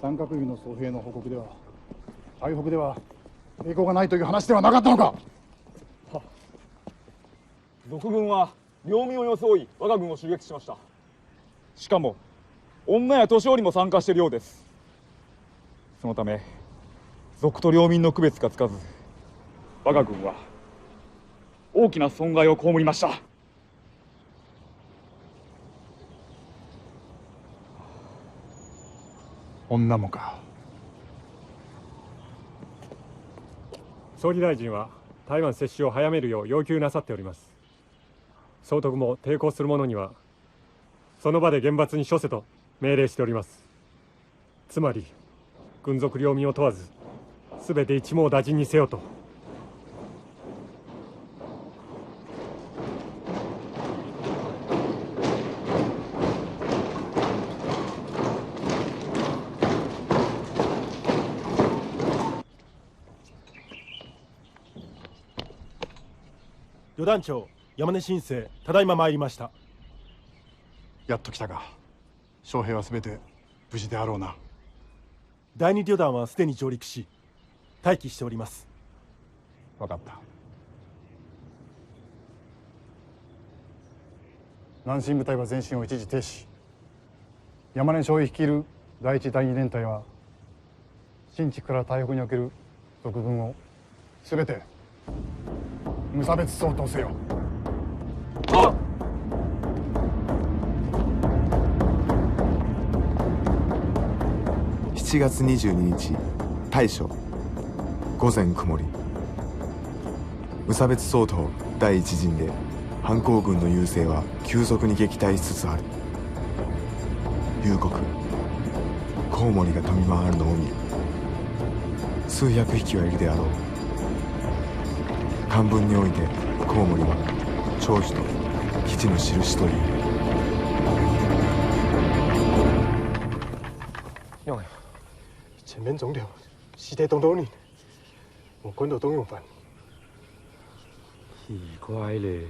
三角軍の曹兵の報告では、台北では抵抗がないという話ではなかったのか？賊軍は領民を装い、我が軍を襲撃しました。しかも、女や年寄りも参加しているようです。そのため、賊と領民の区別がつかず、我が軍は大きな損害を被りました。女もか。総理大臣は台湾接種を早めるよう要求なさっております。曹督も抵抗する者にはその場で厳罰に処せと命令しております。つまり軍属領民を問わず、すべて一網打尽にせよと。旅団長、山根新生、ただいま参りました。やっと来たか。将兵はすべて無事であろうな。第二旅団はすでに上陸し、待機しております。わかった。南進部隊は前進を一時停止。山根少尉率いる第一、第二連隊は、新地から台北における賊軍をすべて無差別掃討せよ。しちがつにじゅうににち、大暑、午前曇り。無差別掃討第一陣で、反抗軍の優勢は急速に撃退しつつある。夕刻、コウモリが飛び回るのを見る。数百匹はいるであろう。漢文において、コウモリは長寿と基地の印という。用呀，前面总了，死得当多人，我看到当用饭。奇怪咧。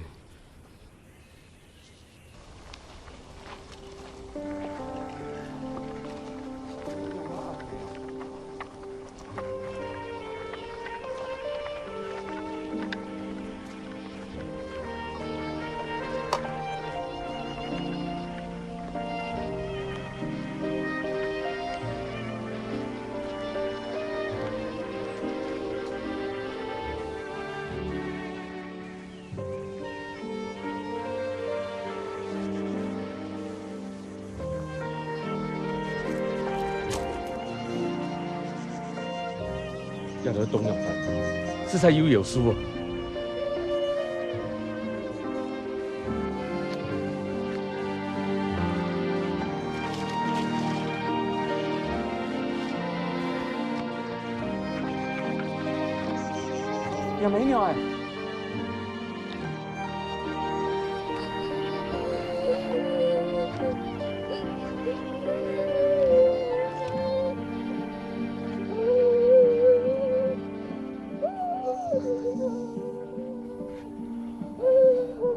這兜中藥材，實在有有數啊！ 也没鸟哎。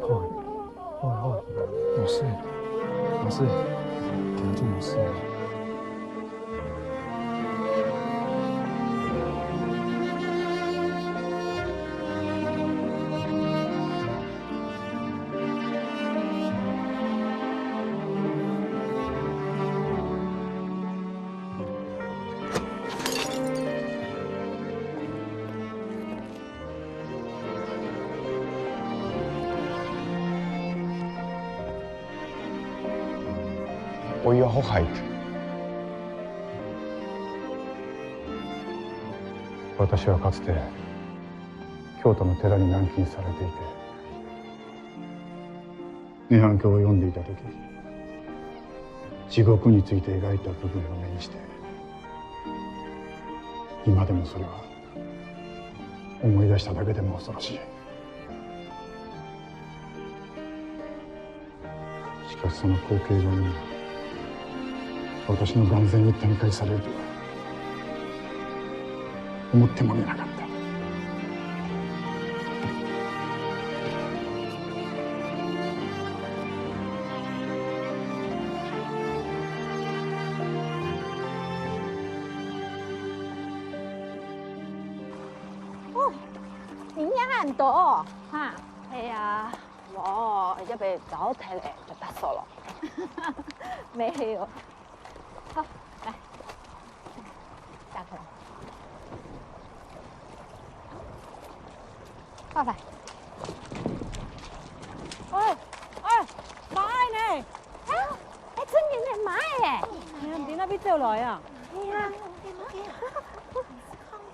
好，好，好，無事，無事，定著無事。 お湯は保杯。私はかつて京都の寺に軟禁されていて、涅槃経を読んでいた時、地獄について描いた部分を目にして、今でもそれは思い出しただけでも恐ろしい。しかしその光景が今、私の眼前に展開されるとは、思ってもみなかった。恁多哦，哈。係啊，哦，這杯糟蹋了，就打掃了。沒有。好，來，打開。快快。哎，哎，買呢？啊，哎，真的呢，買耶！哎呀，你在哪位走來啊？哎呀，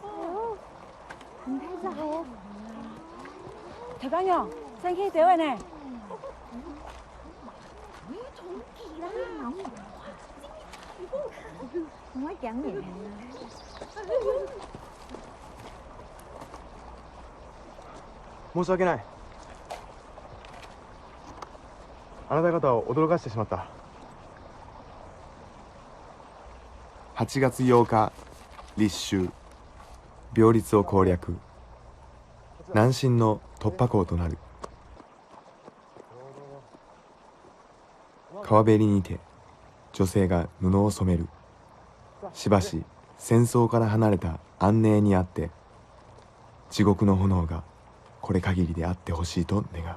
哦。 毋太在乎。頭家娘，生氣走了呢。毋會驚人。申し訳ない。あなた方を驚かしてしまった。はちがつようか、立秋。 秒率を攻略。南進の突破口となる。川べりにて、女性が布を染める。しばし、戦争から離れた安寧にあって、地獄の炎がこれ限りであってほしいと願う。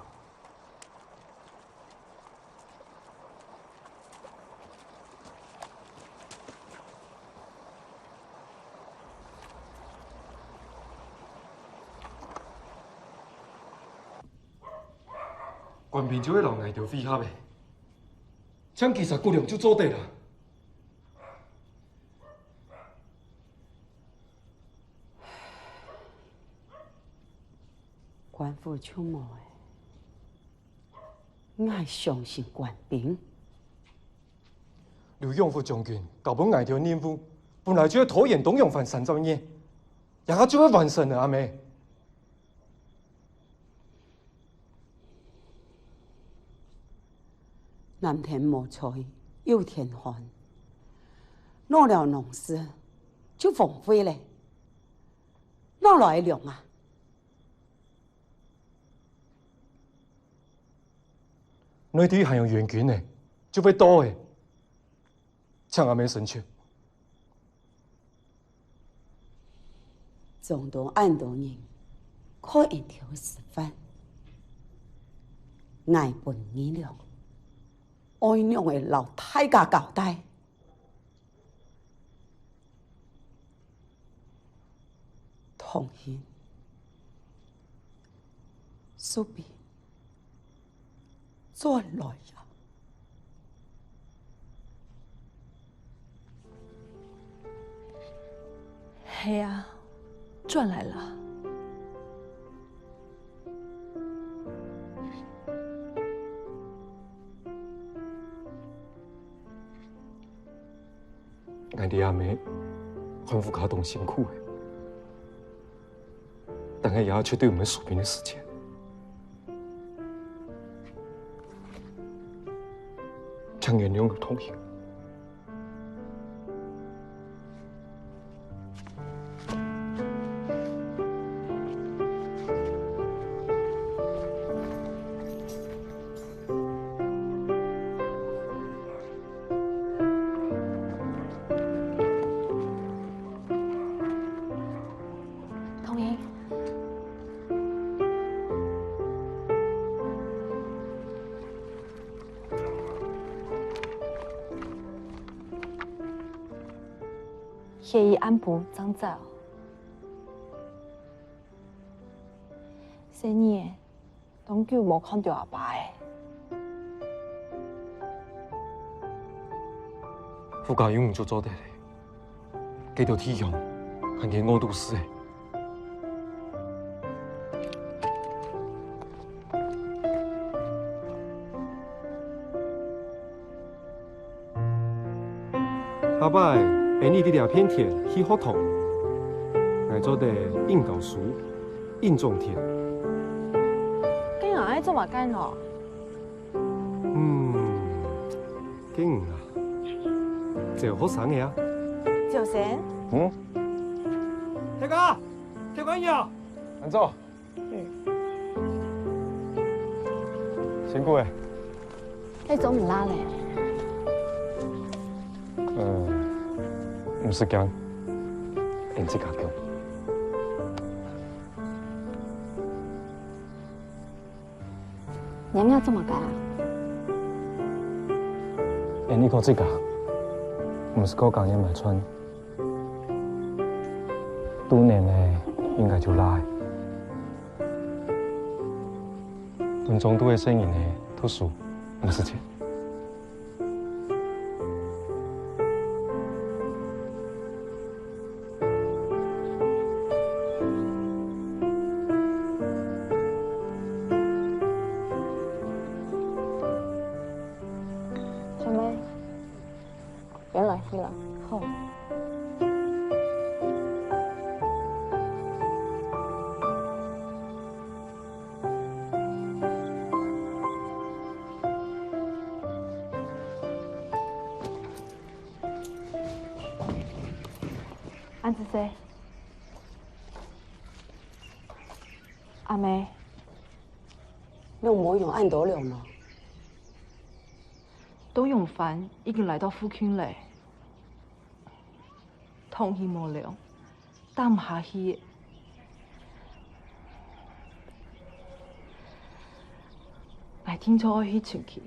官兵就會摎𠊎兜會合个，請佢儕骨量就做得啦。官府就無了。 𠊎相信官兵。劉永福將軍交分𠊎兜任務，本來就係拖延東洋番三十年，這下就會完成了，阿姆。南天無菜，有天寒。挼了農事，就荒廢了。哪來个糧啊？ 內地還有援軍呢，就會到欸，請阿姆成全。總督恁多人，靠𠊎兜食飯，𠊎分你了，愛仰仔摎大家交代？ 唐興，速兵轉來啊！係啊，轉來了。 𠊎知阿姆看屋下當辛苦欸，但係這絕對毋係輸兵个時節。請原諒唐興。 唐興。歇一暗晡正走。細義仔， 當久無看著阿爸欸。屋下有你就做得了，該兜弟兄還係餓肚屎欸。 下擺，分你在這片田起學堂，𠊎做得應教書、應種田。該𠊎愛做麼个呢？嗯，該你啊，招學生仔啊。招生？嗯？大哥，大哥你好。恁早。 辛苦欸。該做毋罅咧？嗯，毋使驚，𠊎自家救。娘娘做麼个啊？恁呢个自家，毋係講講也買穿。肚年呢，應該就來。分中肚个細人仔讀書，毋使錢。 小妹，先來去了。好。 恁仔細。阿妹，你無用恁多糧呢？當榮翻已經來到附近咧，糖已無糧， 擔毋下去。𠊎定著愛去尋佢。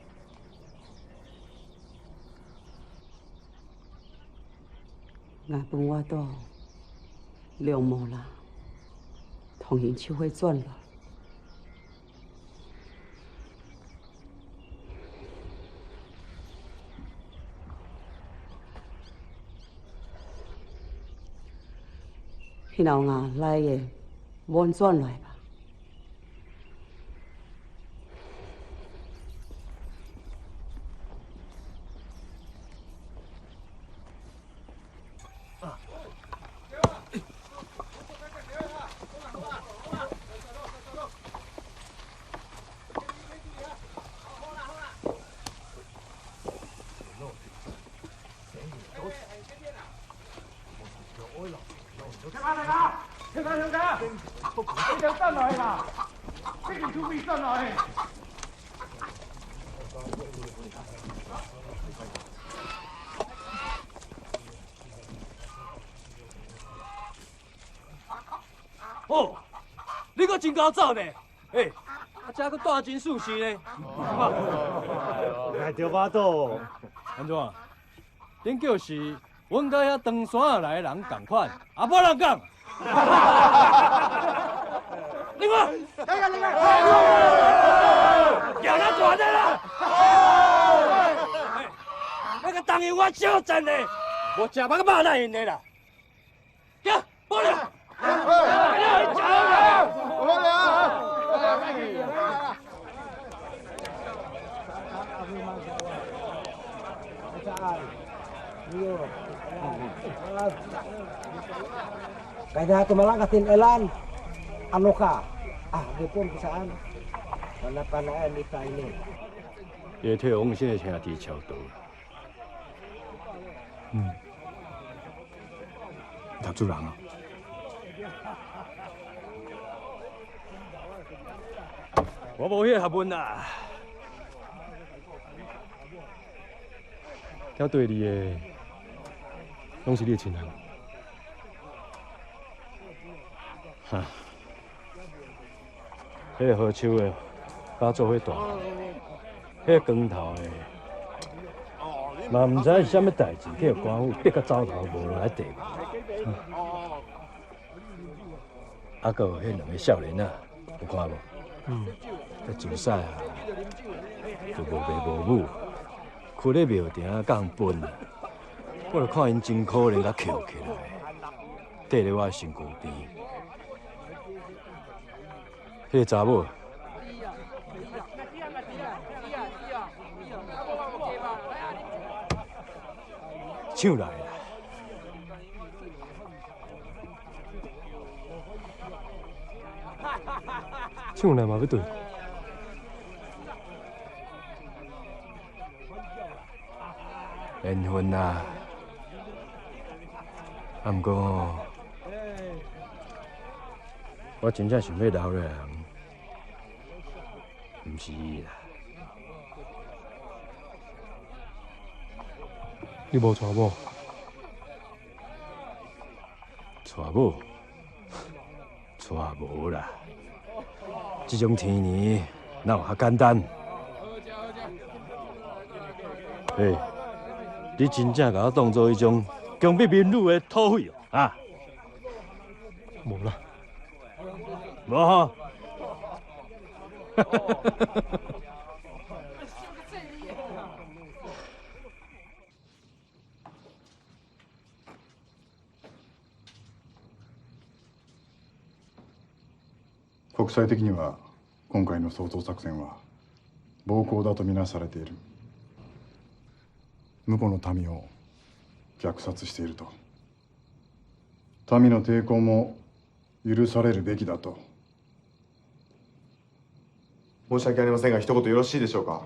𠊎分話著，糧無啦，糖人就會轉來。 去摎吾倈仔換轉來吧。 哦，你閣真𠢕走呢？欸，啊，遮閣蹛真舒適呢。𠊎就話著。安怎？恁久時，阮佮遐登山仔來个人仝款，啊，無人講。你看，行啦，大膽啦！欸，那個當然我少讚呢，無食飽个肉哪會贏得啦。 Kaya tumalang katin elan, ano ka? Ah, di po, bisaan. Mana pa na yan, di tayo. 這退紅線兄弟橋頭。嗯。讀書人啊。我無彼學問啊。 交對你个，攏是你个親人。哈，彼个好手个，佮做伙大漢，彼个光頭个，嘛毋知是啥物代誌，去予官府逼甲走投無路來地。 啊，閣有彼兩个少年仔，有看無？嗯。該自細啊，就無爸無母，跍咧廟埕共分啊。我就看𪜶真可憐，共抾起來，綴咧我身軀邊。彼个查某，搶來啦！ 搶來嘛欲對。緣分啊！啊，毋過吼，我真正想欲留落來，毋是伊啦。你無娶某？ 娶某？娶無啦。這種天呢，哪有遐簡單？嘿，你真正共我當做一種強迫民女的土匪哦，啊？無啦。無吼？国際的には、今回の掃討作戦は暴行だとみなされている。向こうの民を虐殺していると。民の抵抗も許されるべきだと。申し訳ありませんが、一言よろしいでしょうか。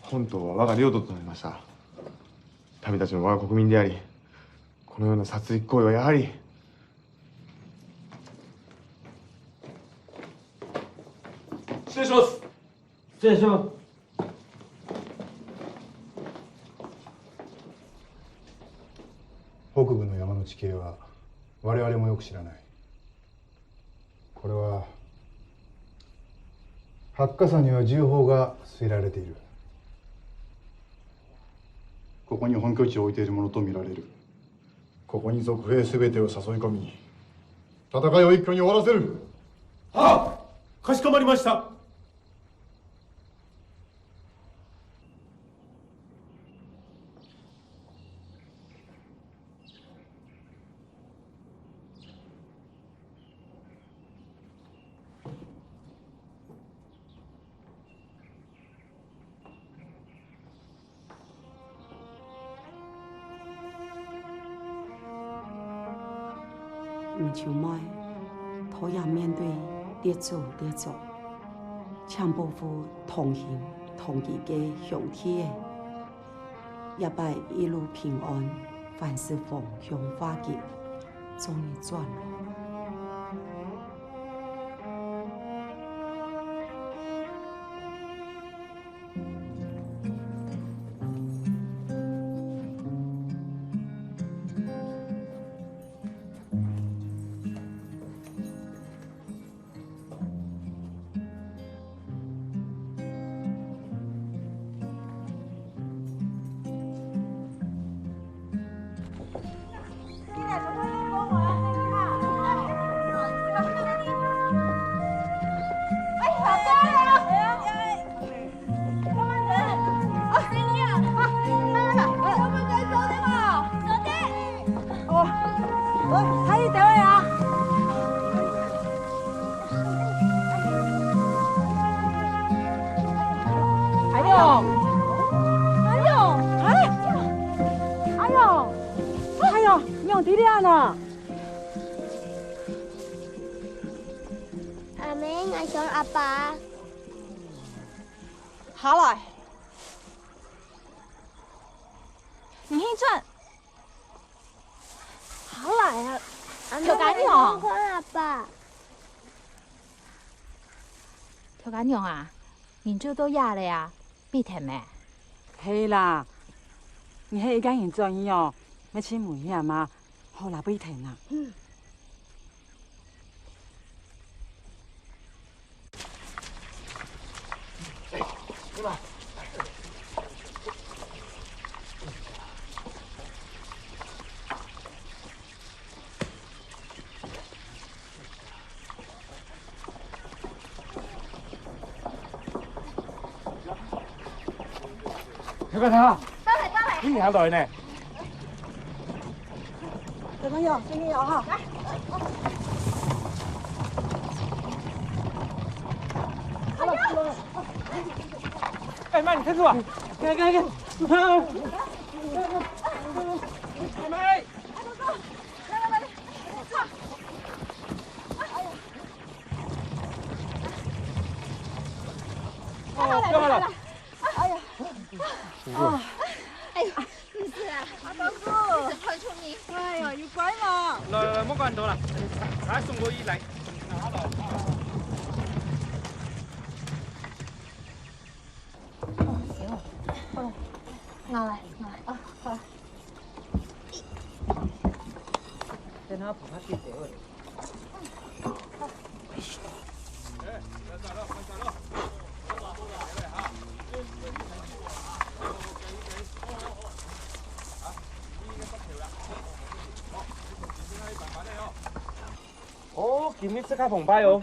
本島は我が領土となりました。民たちも我が国民であり、このような殺戮行為はやはり、失礼します。失礼します。北部の山の地形は我々もよく知らない。これは、八甲山には銃砲が据えられている。ここに本拠地を置いているものとみられる。ここに賊兵すべてを誘い込み、戦いを一挙に終わらせる。はっ、かしこまりました。毋愁黴，討厭面對列祖列宗，請保護同行同居个兄弟仔。 這擺一路平安，凡事逢凶化吉，終於轉來。 哎喲，哎喲，哎，哎喲，哎喲，你用滴滴啊呢？阿姆，𠊎想阿爸。下來。你去轉。 下來啊，阿姆，𠊎想看阿爸。頭家娘啊，人就到這了啊，必忒咩？係啦，你係一個人轉去哦，乜盡危險啊，好啦，必忒啊。嗯。 頭家頭，到了，到了。你哪來呢？ 小朋友，注意哦，哈。來。哎，慢，你看住啊！看，看，看。哎，慢。哦，不要了。 哎呀，辛苦。哎呀，毋係啊，阿東哥，你真聰明。哎呀，有乖嘛。來來來，莫管到啦，來送過去來。拿來，拿來。啊，好。等下補下去得了。哎，來，來，來，來。今日自家澎湃哦。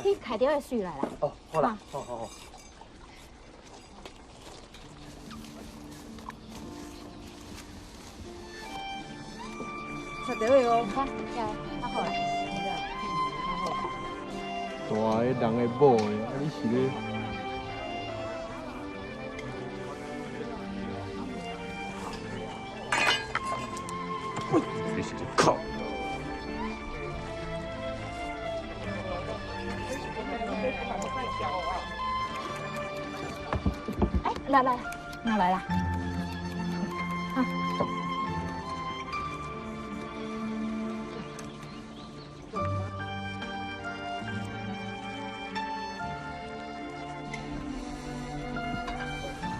去開條个水來啦。哦，好啦，好好好。食條个哦。好，來，啊好啦。大个人个某个，啊你是咧？ 你是个靠！哎，來來，拿來啦。啊。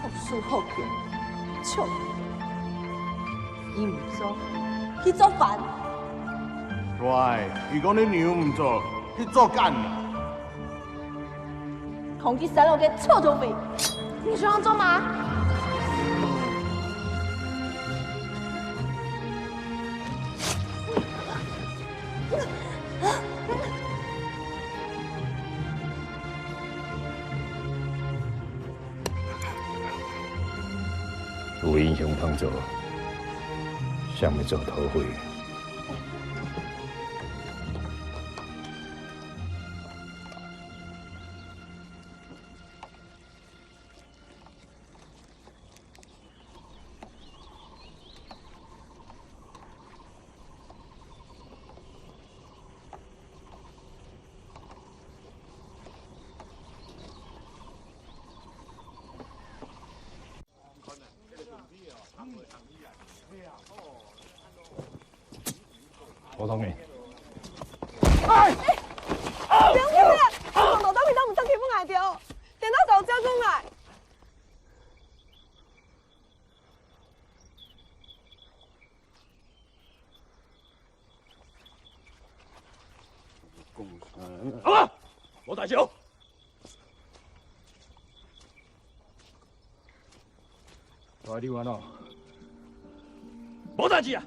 好手好腳，笑人。你毋做，去做飯。喂，佢講你娘毋做，去做奸啊！同佢細路个臭土匪，你想要做麼？ 有英雄通做，啥物做土匪？ 普通人。哎！不要过来！你讲到底都毋使欺负𠊎兜，等到早就过来。 好啊，無代誌哦。大弟，你有安怎？無代誌啊。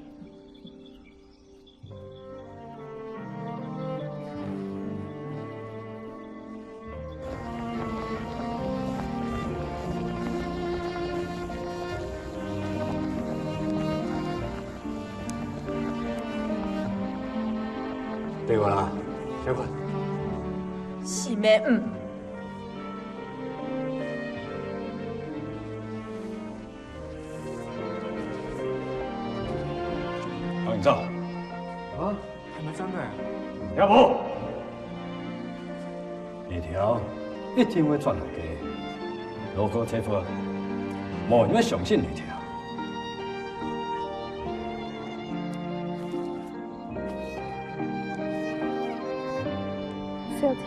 對我啦，小款。死咩？嗯。 放你走。啊？還沒張開？要不，你條一定會轉來个。如果這回，無人會相信你條。小姐。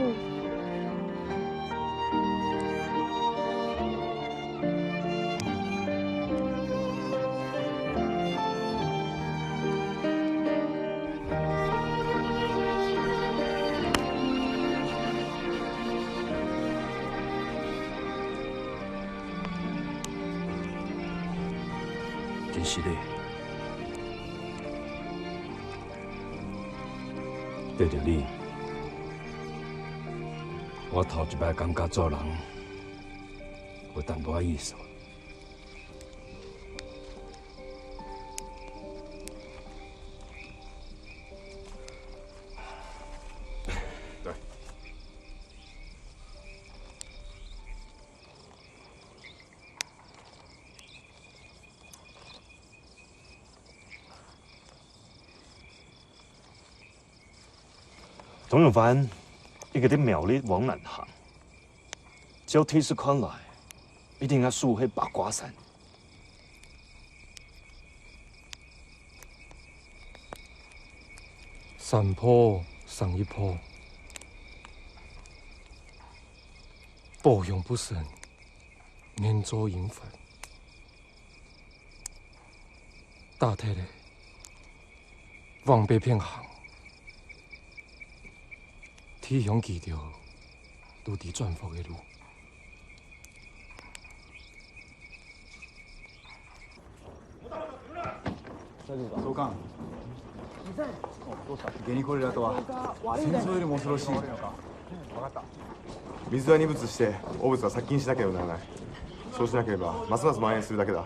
真實个，對著你，我頭一擺感覺做人有淡薄仔意思。 鍾永藩，一个在苗栗往南行，照地勢看來，一定愛守係八卦山。山坡上一坡，保雄不勝， 願做英雄。打忒了，往北片行，弟兄佢兜都知轉屋个路。收工。どうした？ ゲニコレラとは、戦争よりも恐ろしい。 水は二物して、お物は殺菌しなければならない。そうしなければ、ますます蔓延するだけだ。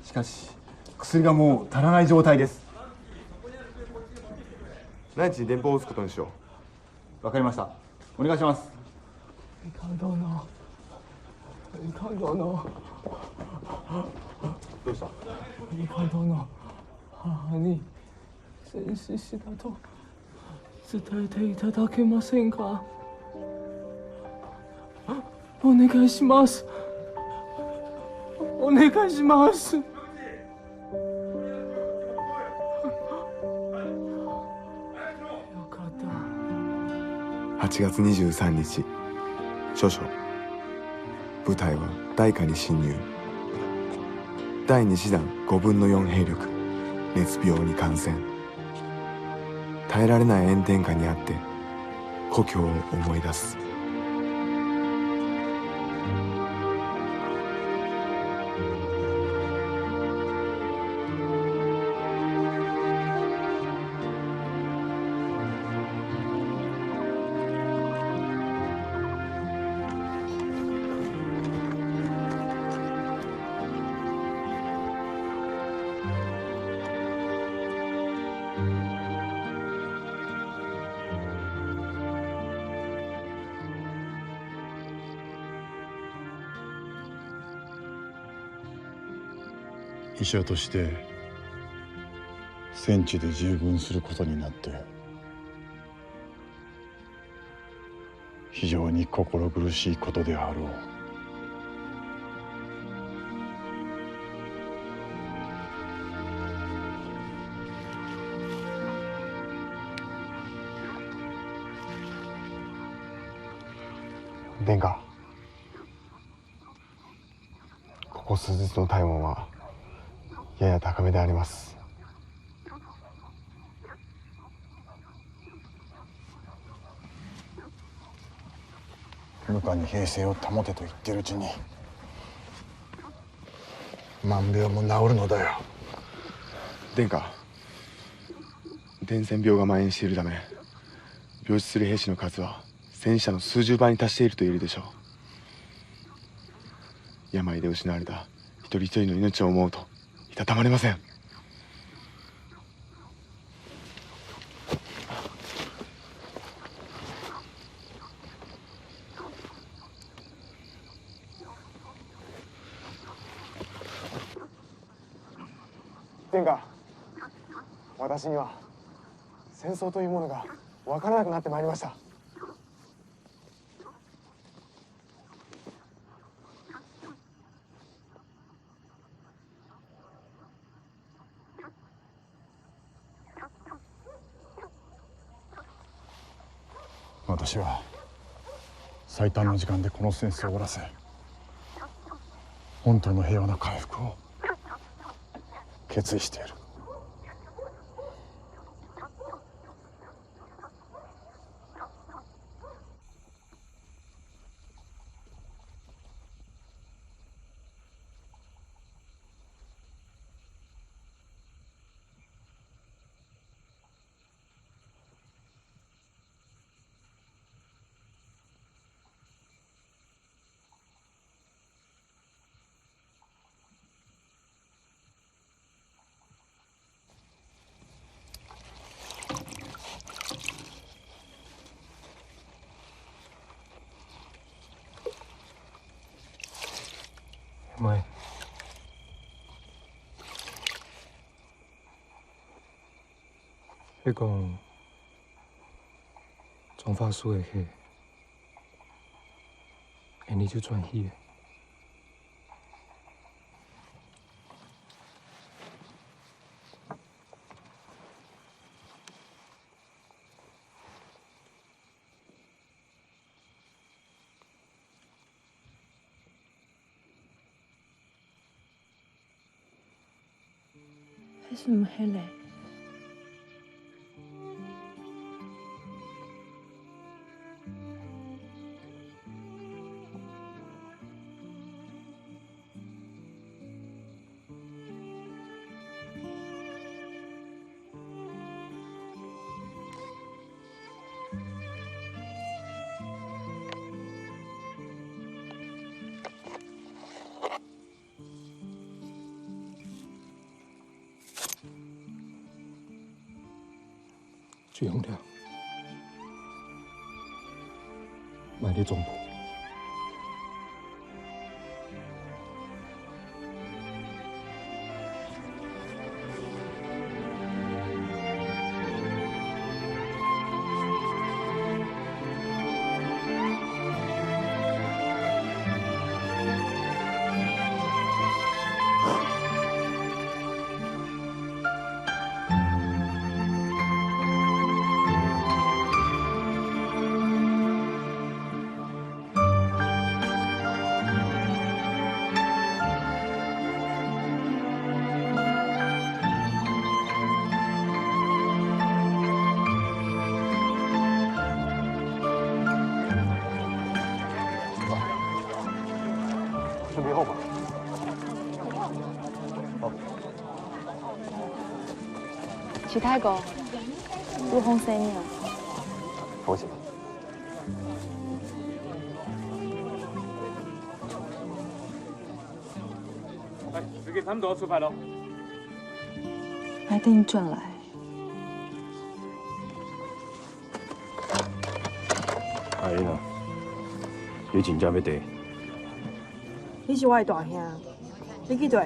しかし、 薬がもう足らない状態です。 内地に電報を打つことにしよう。 わかりました。お願いします。 いかん殿、いかん殿、 どうした？ いかん殿、母に戦死したと 伝えていただけませんか？お願いします。お願いします。よかった。 はちがつにじゅうさんにち、少将、部隊は大火に侵入。第二師団ごぶんのよん兵力、熱病に感染。耐えられない炎天下にあって、故郷を思い出す。 医者として、戦地で従軍することになって、非常に心苦しいことであろう。 殿下、ここ数日の体温はやや高めであります。 部下に平静を保てと言っているうちに、万病も治るのだよ。 殿下、伝染病が蔓延しているため、病死する兵士の数は、 戦死者の数十倍に達していると言えるでしょう。病で失われた一人一人の命を思うと、いたたまれません。 殿下、私には戦争というものが分からなくなってまいりました。 私は最短の時間でこの戦争を終わらせ、本島の平和の回復を決意している。 Mai. He kong, 總法師个血，𫣆俚就轉去咧。 係毋係咧？不用了，莫得总部。 準備好嗎？好。徐大哥，有風聲呢。恭喜！ 哎，時間差不多，出發咯。𠊎等轉來。阿英啊，你真正要綴？你是𠊎个大兄，你去綴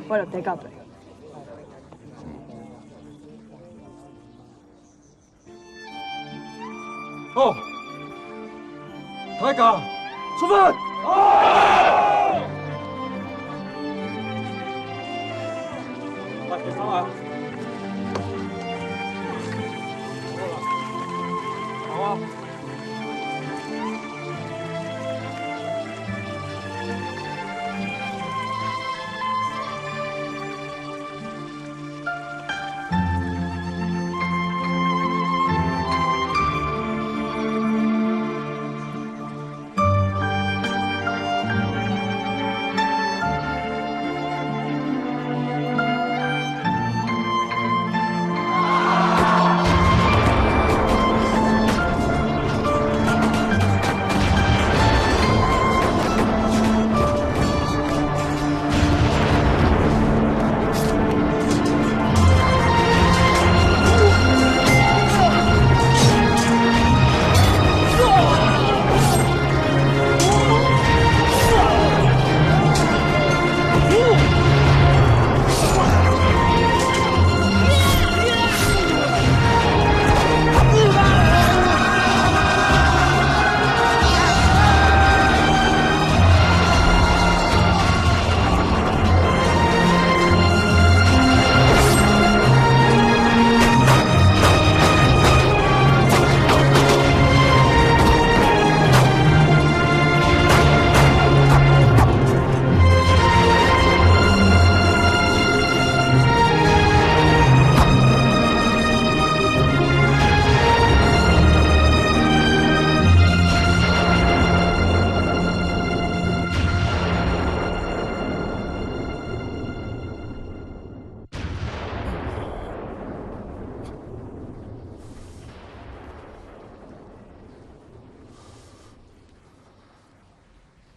，𠊎就綴到綴。 好，大家出發！來，上來。好啊。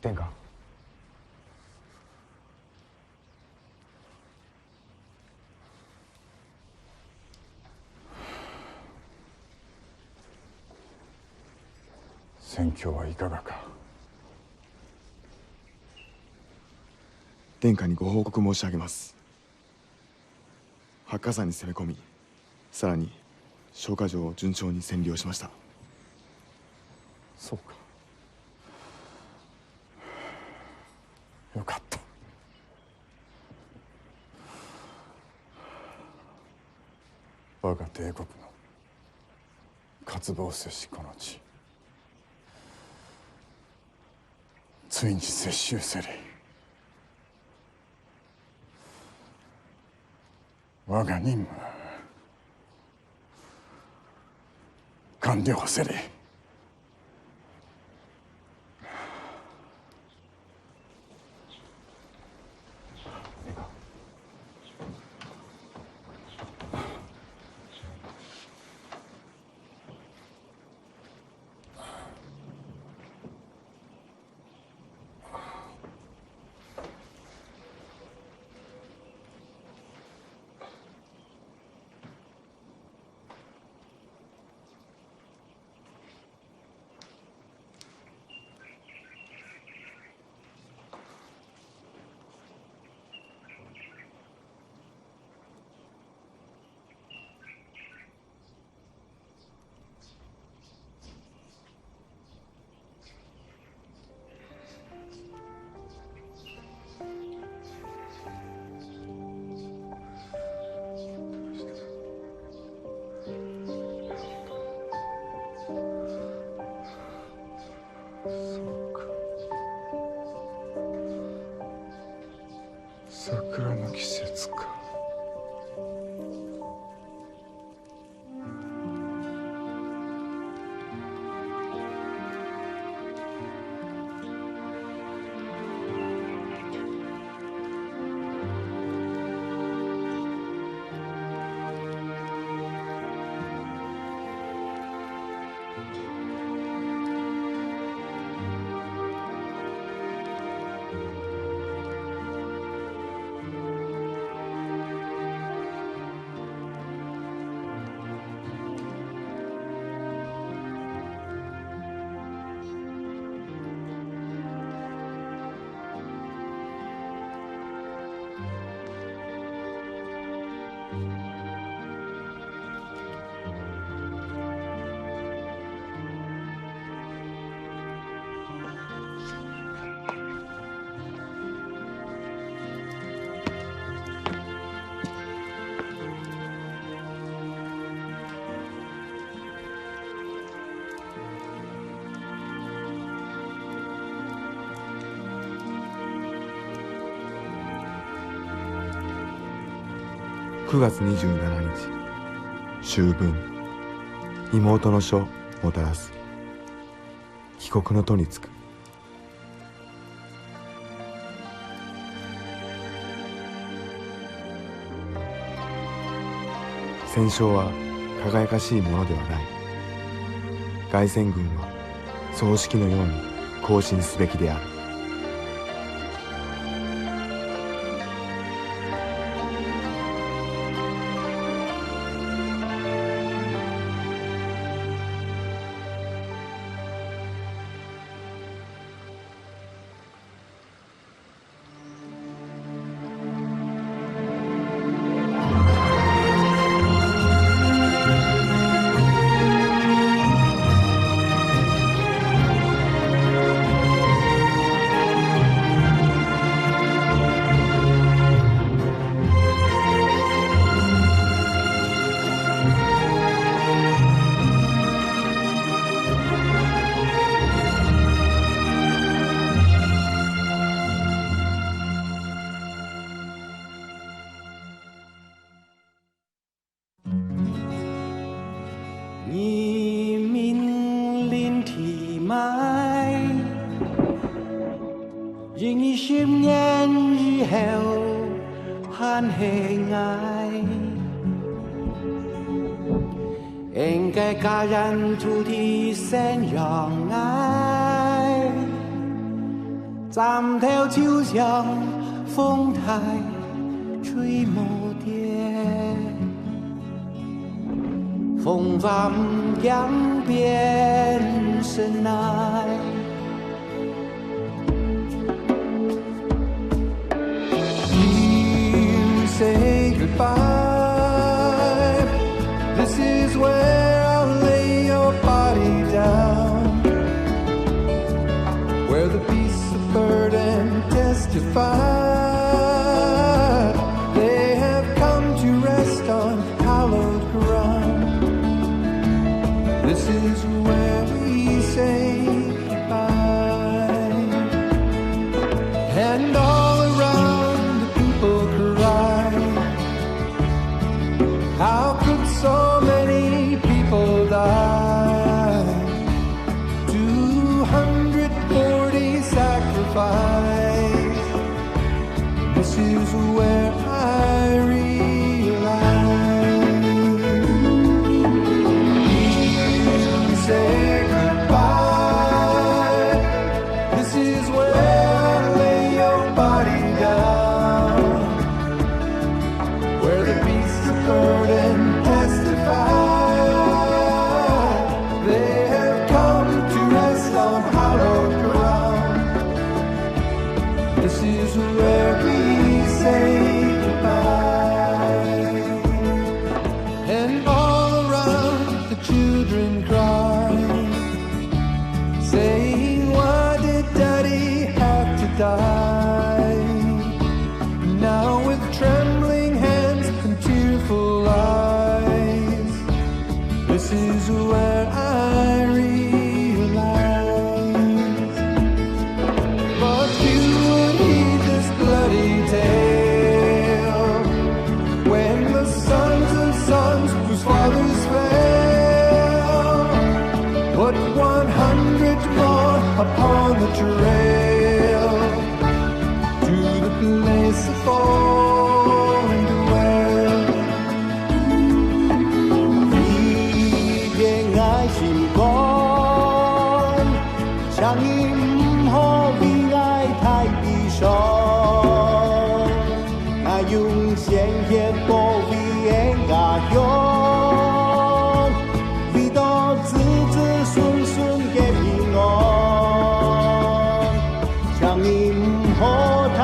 天下。 戦況はいかがか。殿下にご報告申し上げます。八卦山に攻め込み、さらに松下城を順調に占領しました。そうか。よかった。 我が帝国の渇望を接し、この地、ついに接収せり。我が任務、完了せり。桜の季節か。 九月二十七日、秋分、妹の書もたらす。 被告の途に就く。戦勝は輝かしいものではない。凱旋軍は葬式のように行進すべきである。 人民领地賣，一二十年以後，還係𠊎。應該家園土地贍養𠊎，站頭就像風颱吹無跌。 風帆江邊神來。You say goodbye. This is where I'll lay your body down. Where the beasts of burden testify, they have come to rest on hallowed ground. This is where we say goodbye. And all around the people cry, how could so many people die? Two hundred forty sacrifice. This is where I realize you say goodbye. This is where I lay your body down. Where the beasts of burden testify, they have come to rest on hallowed ground. This is where we say goodbye. And all around the children cry, saying, "Why did Daddy have to die?" Now with trembling hands and tearful eyes, this is where I realize, but you would heed this bloody tale. 保衛恩家鄉，為到子子孫孫个平安，請你毋好聽